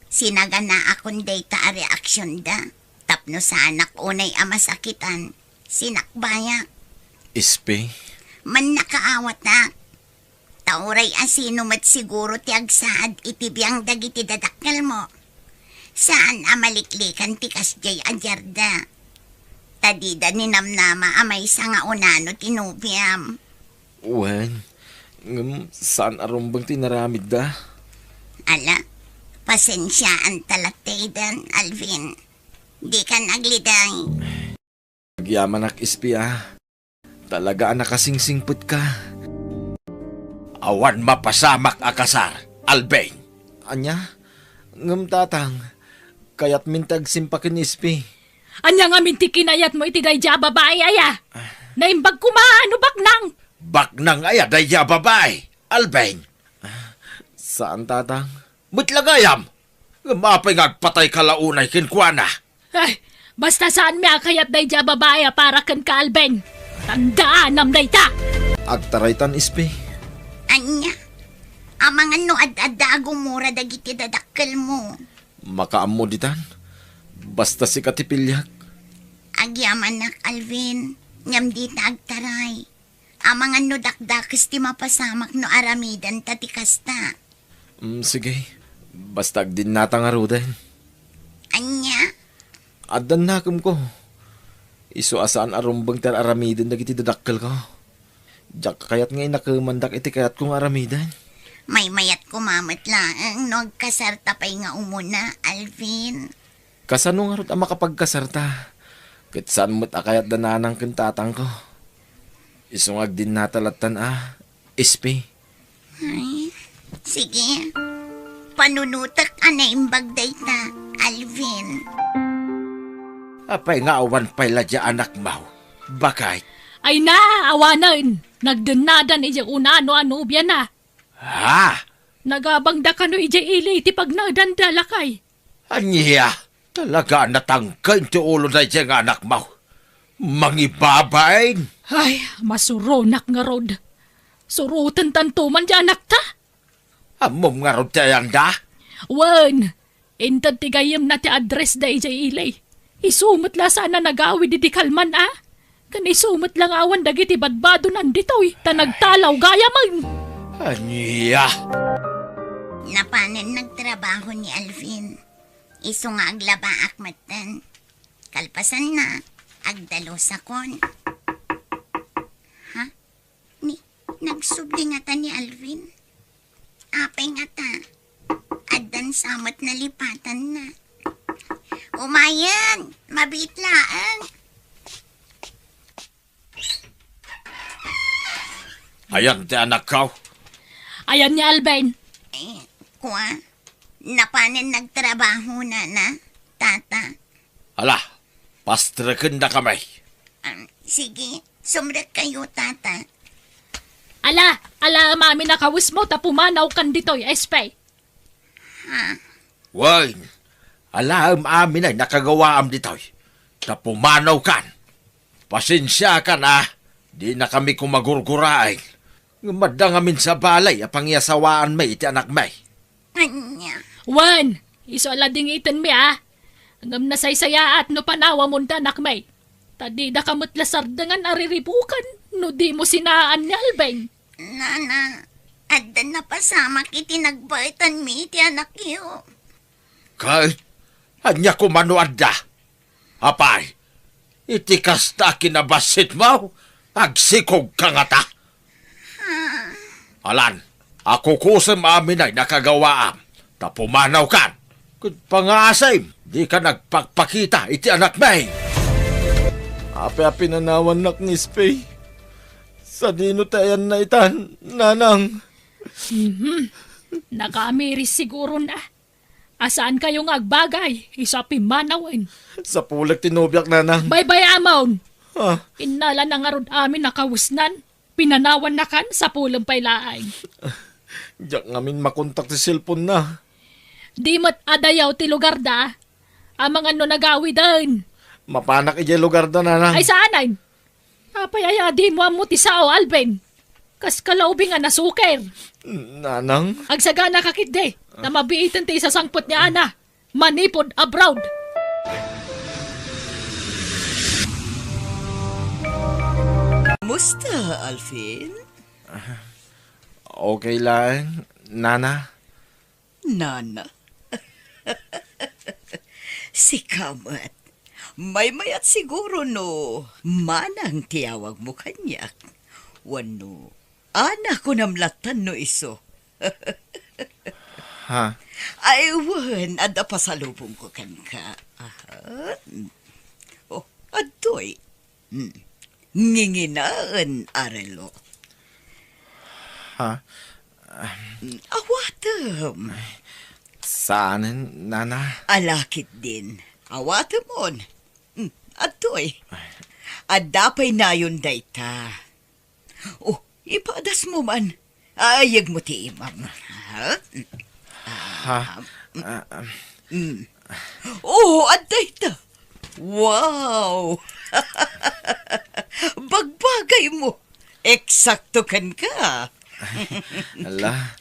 sinaganaakon dayta a reaksionda tapno saanak unay a masakitan, sinakbayak. Ispi? Mannakaawatak. Ta uray a sino met siguro ti agsaad iti biang dagiti dadakkelmo. Saan a maliklikan ti kasdiay a diarda. Ta dida ninamnama a maysa nga unano ti nobiam. Wen, ngem saan a rumbeng ti inaramidda? Ala, pasensiaan ta latta idan, Alvin. Dikan aglidang. Agyamanak, Ispi, a. Talaga a nakasingsingpetka. Awan mapasamak a kasar, Alvin. Ania? Ngem, Tatang, kayatmin ti agsimpa ken Ispi. Ania ngamin ti kinayatmo iti daydiay a babai aya? Naimbag koma no baknang. Baknang aya daydiay a babai, Alvin? Saan, Tatang. Met la gayam. Ngem apay nga agpatayka la unay kenkuana? Ay, basta saanmi a kayat daydiay a babai a para kenka, Alvin. Tandaanam dayta. Agtaraytan, Ispi. Ania? Amangan no ad-adda a gumura dagiti dadakkelmo. Makaammo ditan. Basta sika ti piliak. Agyamanak, Alvin. Ngem dita agtaray. Amangan no dakdakes ti mapasamak no aramidenta ti kasta. Mm, sige. Basta agdinnata ngaruden. Ania? Addan nakemko. Isu a saan a rumbeng ti ar-aramiden dagiti dadakkelko. Diak kayat nga inakemandak iti kayatko nga aramiden. Maymayat koma met laeng no agkasarta pay nga umuna, Alvin. Kasano ngarud a makapagkasarta? Ket saan met a kayat da nanang ken tatangko. Isu nga agdinnata lattan a, Ispi. Ay, sige. Panunotek a naimbag dayta, Alvin. Apay nga awan pay la dia anakmo, baket? Ay na, awanen. Nagdennadan idiay una no a nobiana. Ha? Nagabangda kano idiay ili iti pagnaedanda, lakay. Ania? Talaga a natangken ti ulo daydiay nga anakmo. Mangibabain! Ay, masuronak ngarud. Surotentanto man ti anakta. Ammom ngarud ti ayanda? Wen, inted ti gayyemna ti addressda idiay ili. Isu met la saan a nagawid idi kalman a. Ken isu met la nga awan dagiti badbadonan ditoy, ta nagtalaw gayamen. Ania? Napanen nagtrabaho ni Alvin. Isu nga aglabaak metten. Kalpasanna, agdalusakon. Ha? Ni, nagsubli ngata ni Alvin? Apay ngata? Addan sa met nalipatanna. Umayen! Mabiit laeng! Ayan ti anakko? Ayan ni Alvin. Eh, kua, napanen nagtrabaho, nana, tata. Ala, pastrekendakami. Ah, sige, sumrekkayo, tata. Ala, alaem amin a kawesmo ta pumanawkan ditoy, Espe. Ha? Wen, alaem amin a nakagawaam ditoy, ta pumanawkan. Pasensiakan a, dinakami koma gurguraen. Ngem adda ngamin sa balay a pangiyasawaanmi iti anakmi. Ania? Wen, isu a la dingitenmi a. Ngem nasaysayaat no panawamon ti anakmi. Ta didaka met la sardengan a riribuken no dimo sinaan ni Alvin. Nana, adda napasamak iti nagbaetanmi iti anakyo. Ket ania koma no adda? Apay, iti kasta a kinabassitmo, agsikogka ngata? Alan, akukusem amin a nakagawaam, ta pumanawkan. Ket pangaasim, dika nagpakpakita iti anakmi. Apay a pinanawannak ni Espey? Sadino ti ayanna itan, nanang? Mhm. Nakaamiris siguro na. A saankayo nga agbagay, isu a pimmanawen. Sapulek ti nobiak, nanang. Baybay-amon! Ah. Innala na ngarud amin a kawesnan. Pinanawannakan, sapulem pay laeng. Diak ngamin makontak ti cellphone na. Di met adayaw ti lugarda. Amangan no nagawiden. Mapanak idiay lugarda, nanang. Ay, saanen? Apay aya a dimo ammo ti sao, Alvin? Kas kalaubing a nasuker. Nanang? Agsaganaka ketdi, ta mabiiten ti isasangpet ni Ana manipud abroad. Musta, Alvin? Okay lang, Nana. Nana. Sika met. Maymayat siguro no manang ti awagmo kaniak. Wenno, Ana kunam lattan no isu. Ha? Ay, wen, adda pasalubongko kenka. Aha. Oh, adtoy. Hmm. Nginginaen a relo. Ha? Hmm, awatem. Saanen, nana? Ala ketdin. Awatemon. Hmm, adtoy. Adda pay nayon dayta. Oh, ipadasmo man. Ayegmo ti imam. Ha? Ha? Ah, um. Mm. Oh, adda ita. Wow! Bagbagaymo. Eksakto kenka. Ala,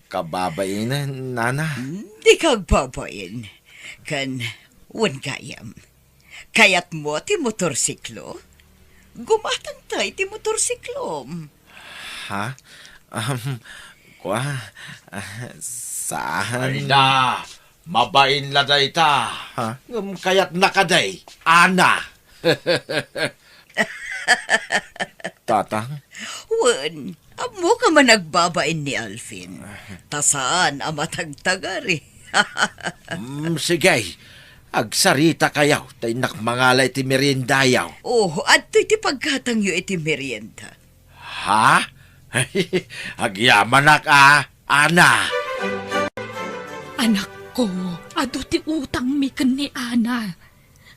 kababainen, nana. Hmm, dika agbabain. Ken, wen gayam. Kayatmo ti motorsiklo? Gumatangta iti motorsiklom. Ha? Um, kua, ah, saan? Ay na, mabain la dayta. Ha? Ngem kayatna kadi, Ana. Tatang? Wen, ammoka man agbabain ni Alvin. Ta saan a matagtagari. Mm, sige. Agsarita kayo, ta innak mangala iti meriendayo. Oh, adtoy ti paggatangyo iti merienda. Ha? Agyamanak a, Ana. Anakko, adu ti utangmi ken ni Ana.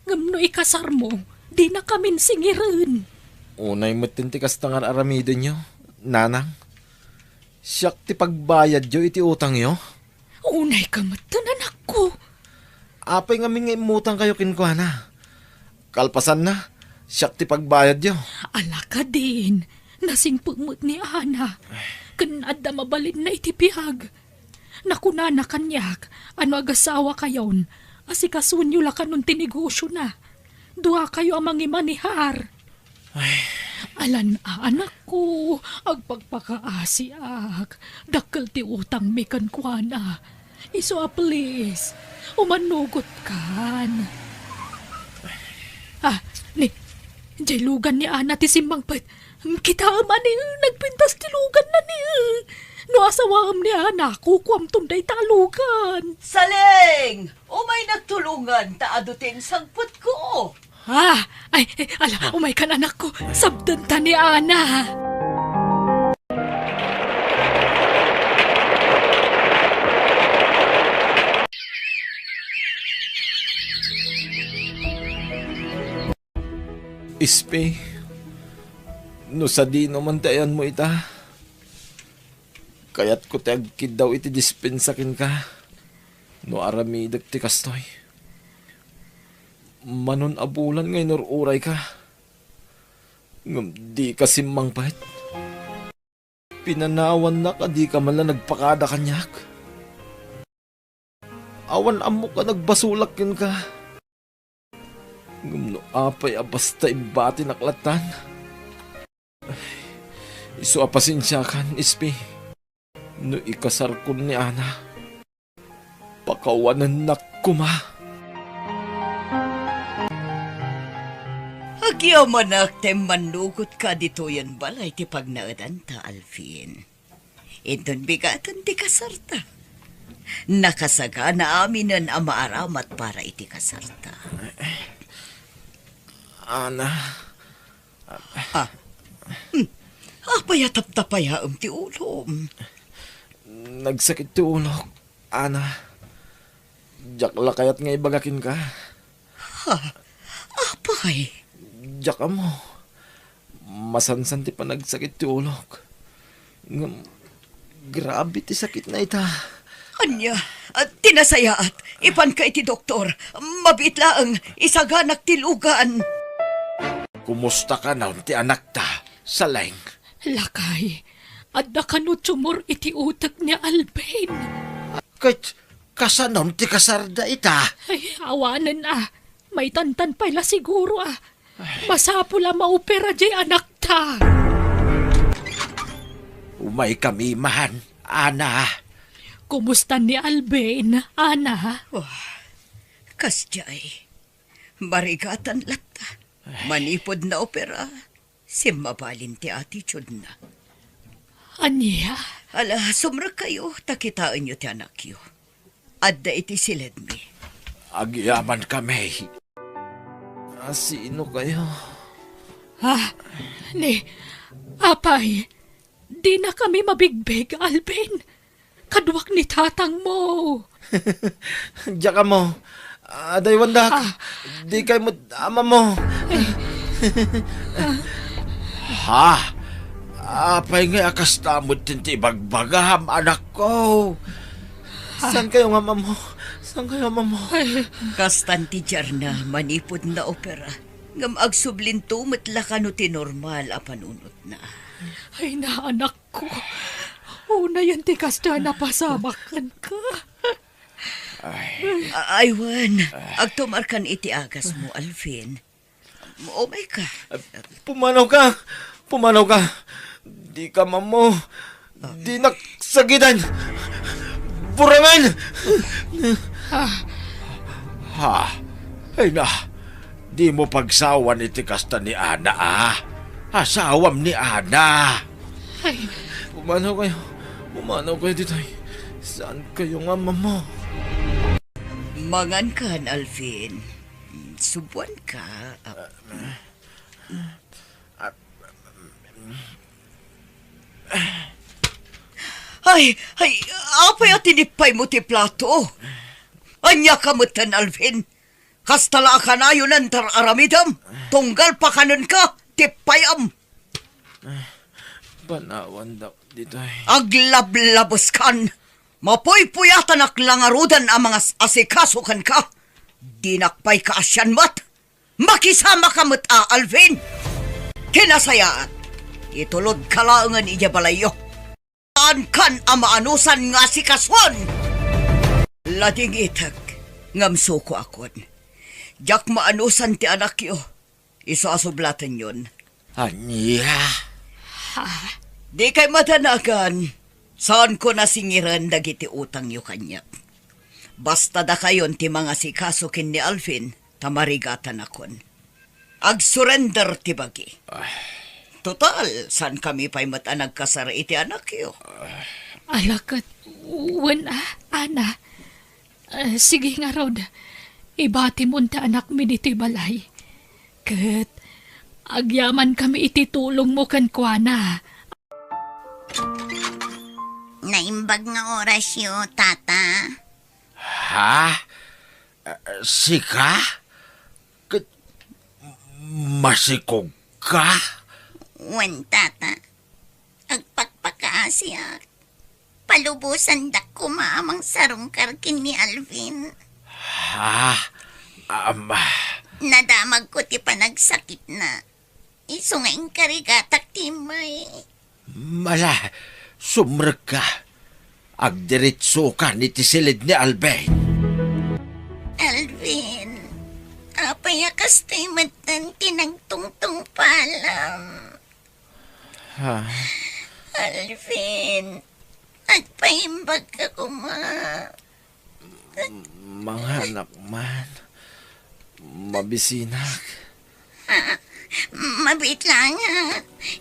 Ngem no ikasarmo, dinakamin singiren. Unay met ti kasta nga ar-aramidenyo, nanang. Siak ti pagbayadyo iti utangyo. Unayka metten, anakko. Apay ngamin nga immutangkayo kenkuana? Kalpasanna, siak ti pagbayadyo. Ala kadin, nasingpet met ni Ana. Ken adda mabalinna iti biag. Nakunana kaniak a no agasawakayon, asikasuenyo la kanon ti negosiona. Duakayo a mangimanehar. Ay. Alan a, anakko, agpakpakaasiak. Dakkel ti utangmi kenkuana. Isu a please, umannugotkan. Ah, ni, jay lugan ni Ana ti simmangpet. Kitaem a ni, nagpintas ti luganna ni. No asawaem ni Ana, kukuamton dayta a lugan. Saleng! Umaynak tulongan ta adu ti insangpetko. Ah, ay, ay, ala, umaykan, anakko. Sabdenta ni Ana. Ispi, no sadino man ti ayanmo ita, kayatko ti agkiddaw iti dispensa kenka no aramidek ti kastoy. Manon a bulan nga inur-urayka, ngem dika simmangpet. Pinanawannak a dika man la nagpakada kaniak. Awan ammok a nagbasolak kenka. Ngem no apay a basta imbatinak lattan? Ay, isu a pasensiakan, Ispi. No ikasarkon ni Ana, pakawanennak koma. Agyamanak ta immannugotka ditoyen balay ti pagnaedanta, Alvin. Inton bigaten ti kasarta, nakasagana aminen a maaramat para iti kasarta. Ana. Ah. Hmm. Apay a taptapayaem ti ulom? Nagsakit ti ulok, Ana. Diak la kayat nga ibaga kenka. Ha? Apay? Diak ammo. Masansan ti panagsakit ti ulok. Ngem, grabe ti sakitna ita. Ania? Ah, ti nasayaat, ipanka iti doktor. Mabiit laeng, isaganak ti lugan. Kumusta kanon ti anakta, Saleng? Lakay, adda kano tumor iti utek ni Alvin. Ket kasanon ti kasarda ita? Ay, awanen a. Maitantan pay la siguro a. Ay. Masapul a maopera jay anakta. Umaykami man, Ana. Kumusta ni Alvin, Ana? Oh, kasdiay. Marigatan latta. Ay. Manipud naopera, simmabalin ti attitude-na. Ania? Ala, sumrekkayo, ta kitaenyo ti anakyo. Adda iti siledmi. Agyamankami. A, sino kayo? Ah, ni, apay, dinakami mabigbig, Alvin. Kaduak ni tatangmo. Diak ammo. Adaywandak. Ah. Dikay met amammo. Ha? Apay ngay a kasta met ti ibagbagam, anakko? Ah. Saan kayo nga amammo? Saan kayo amammo? Ay. Kastan ti diarna manipud naopera. Ngem agsublinto met la kano ti normal a panunotna. Ay, naanak ko. Unayen ti kasta a napasamak kenka. Ay. A-, ay, wen. Agtumarkan iti agasmo, Alvin. Umayka. Pumanawka! Pumanawka! Dika amammo! Dinak sagidan! Burangen! Ha? Ay na, dimo pagsawan iti kasta ni Ana, a. Asawam ni Ana. Ay. Pumanaw kayo. Pumanaw kayo ditoy. Saan kayo nga amammo? Mangankan, Alvin. Subuanka. Ay, ay, apay a tinippaymo ti plato? Ania ka metten, Alvin? Kasta la a kanayon a inter-aramidem, tunggal pakanenka, tippayam. Panawandak ditoy. Aglablabeskan! Mapuypuyatanak la ngaruden a mangas-asikaso kenka. Dinak pay kaasian met. Makisamaka met a, Alvin! Ti nasayaat, itulodka laengen idiay balayyo. Saankan a maanusan nga asikasoen! Ladingitek, ngem sukoakon. Diak maanusan ti anakyo. Isu a sublatenyon. Ania? Ha? Dikay madanagan. Saanko nasingiren dagiti utangyo kaniak. Basta dakayon ti mangasikaso ken ni Alvin, ta marigatanakon. Agsurrender ti bagi. Ay. Total, saankami pay met a nagkasar iti anakyo. Ala ket, wen a, Ana. Ah, sige ngarud, ibatimon ti anakmi ditoy balay. Ket agyamankami iti tulongmo kenkuana. Naimbag nga orasyo, Tata. Ha? Ah, sika? Ket masikogka? Wen, Tata. Agpakpakaasiak. Palubosandak koma a mangsarungkar ken ni Alvin. Ha? Ama. Nadamagko ti panagsakitna. Isu nga inkarigatak ti immay. Mala, sumrekka. Agdiretsokan iti silid ni Alvin. Alvin, apay a kastoy metten ti nagtungtungpalam? Ha? Alvin, agpaimbagka koma. Manganak man. Mabisinak. Ha? Mabiit laeng.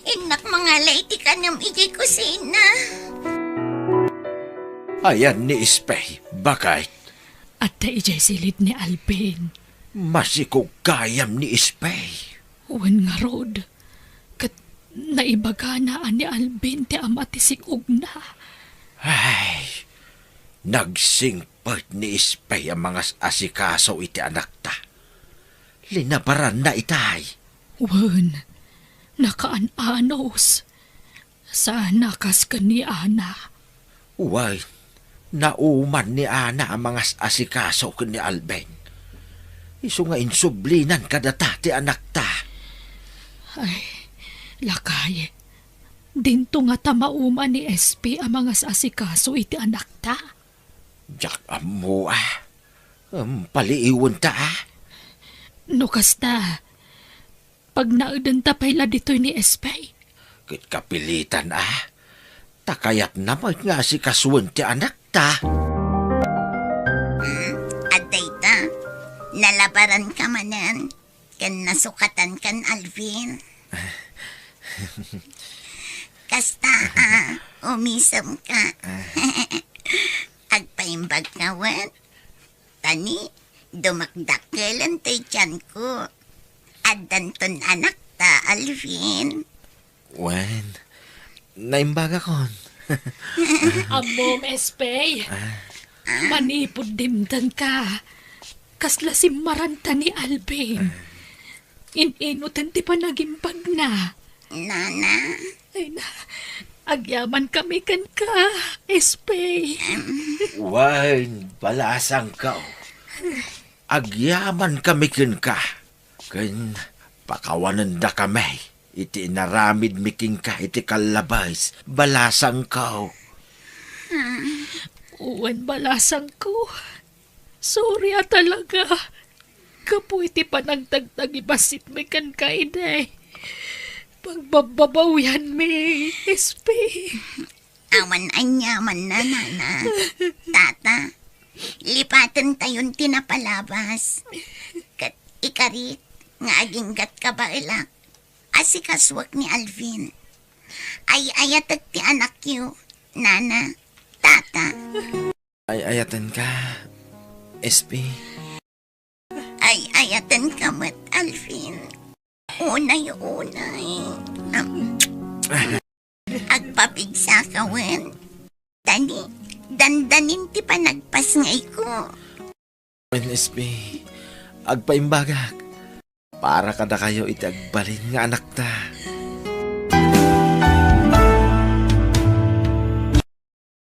Innak mangala iti kanem idiay kusina. Ayan ni Espey, baket? Adda idiay silid ni Alvin. Masikog gayam ni Espey. Wen ngarud, ket naibagana a ni Alvin ti ama ti sik-ogna. Ay, nagsingpet ni Espey a mangas-asikaso iti anakta. Linabaranna itay. Wen, nakaan-anos. Sana kas ken ni Ana. Wen, nauman ni Ana a mangas-asikaso ken ni Alvin. Isu nga insublinan kadata ti anakta. Ay, lakay, dinto ngata mauman ni Espey a mangas-asikaso iti anakta? Diak ammo a. Em, paliiwenta a. No kasta, pagnaedenta pay la ditoy ni Espey. Ket kapilitan a, ta kayatna met nga asikasuen ti anakta. Hmm, adda ita. Nalabaranka manen, ken nasukatankan Alvin. Kasta a, Ah, umisem ka. Agpaimbag ka wen? Tani, dumakdakkelen ti tianko. Addanton anakta, Alvin. Wen, naimbagakon. Ammom, Espey. Manipud dimtengka, kasla simmaranta ni Alvin. In-inutan ti panagimbagna. Nana. Ay na, agyaman kami kenka, Espey. Wen, balasangko. Agyaman kami kenka. Ken pakawanenda kami iti inaramidmi kenka iti kallabes, balasangko. Wen, balasangko. Sorry a talaga. Gapu iti panagtagtagibasitmi kenka idi. Pagbabbabawianmi, Espey. Awan aniamanna, Nana. Tata, lipatentayon ti napalabas. Ket ikarik nga aginggat kabaelak, asikasuek ni Alvin. Ay-ayatek ti anakyo, Nana, Tata. Ay-ayatenka, Espey. Ay-ayatenka met, Alvin. Unay-unay. Am. Agpapigsaka wen. Tani, dandanin ti panagpasngayko. Wen, Espey, agpaimbagak. Para kadakayo iti agbalin nga anakta.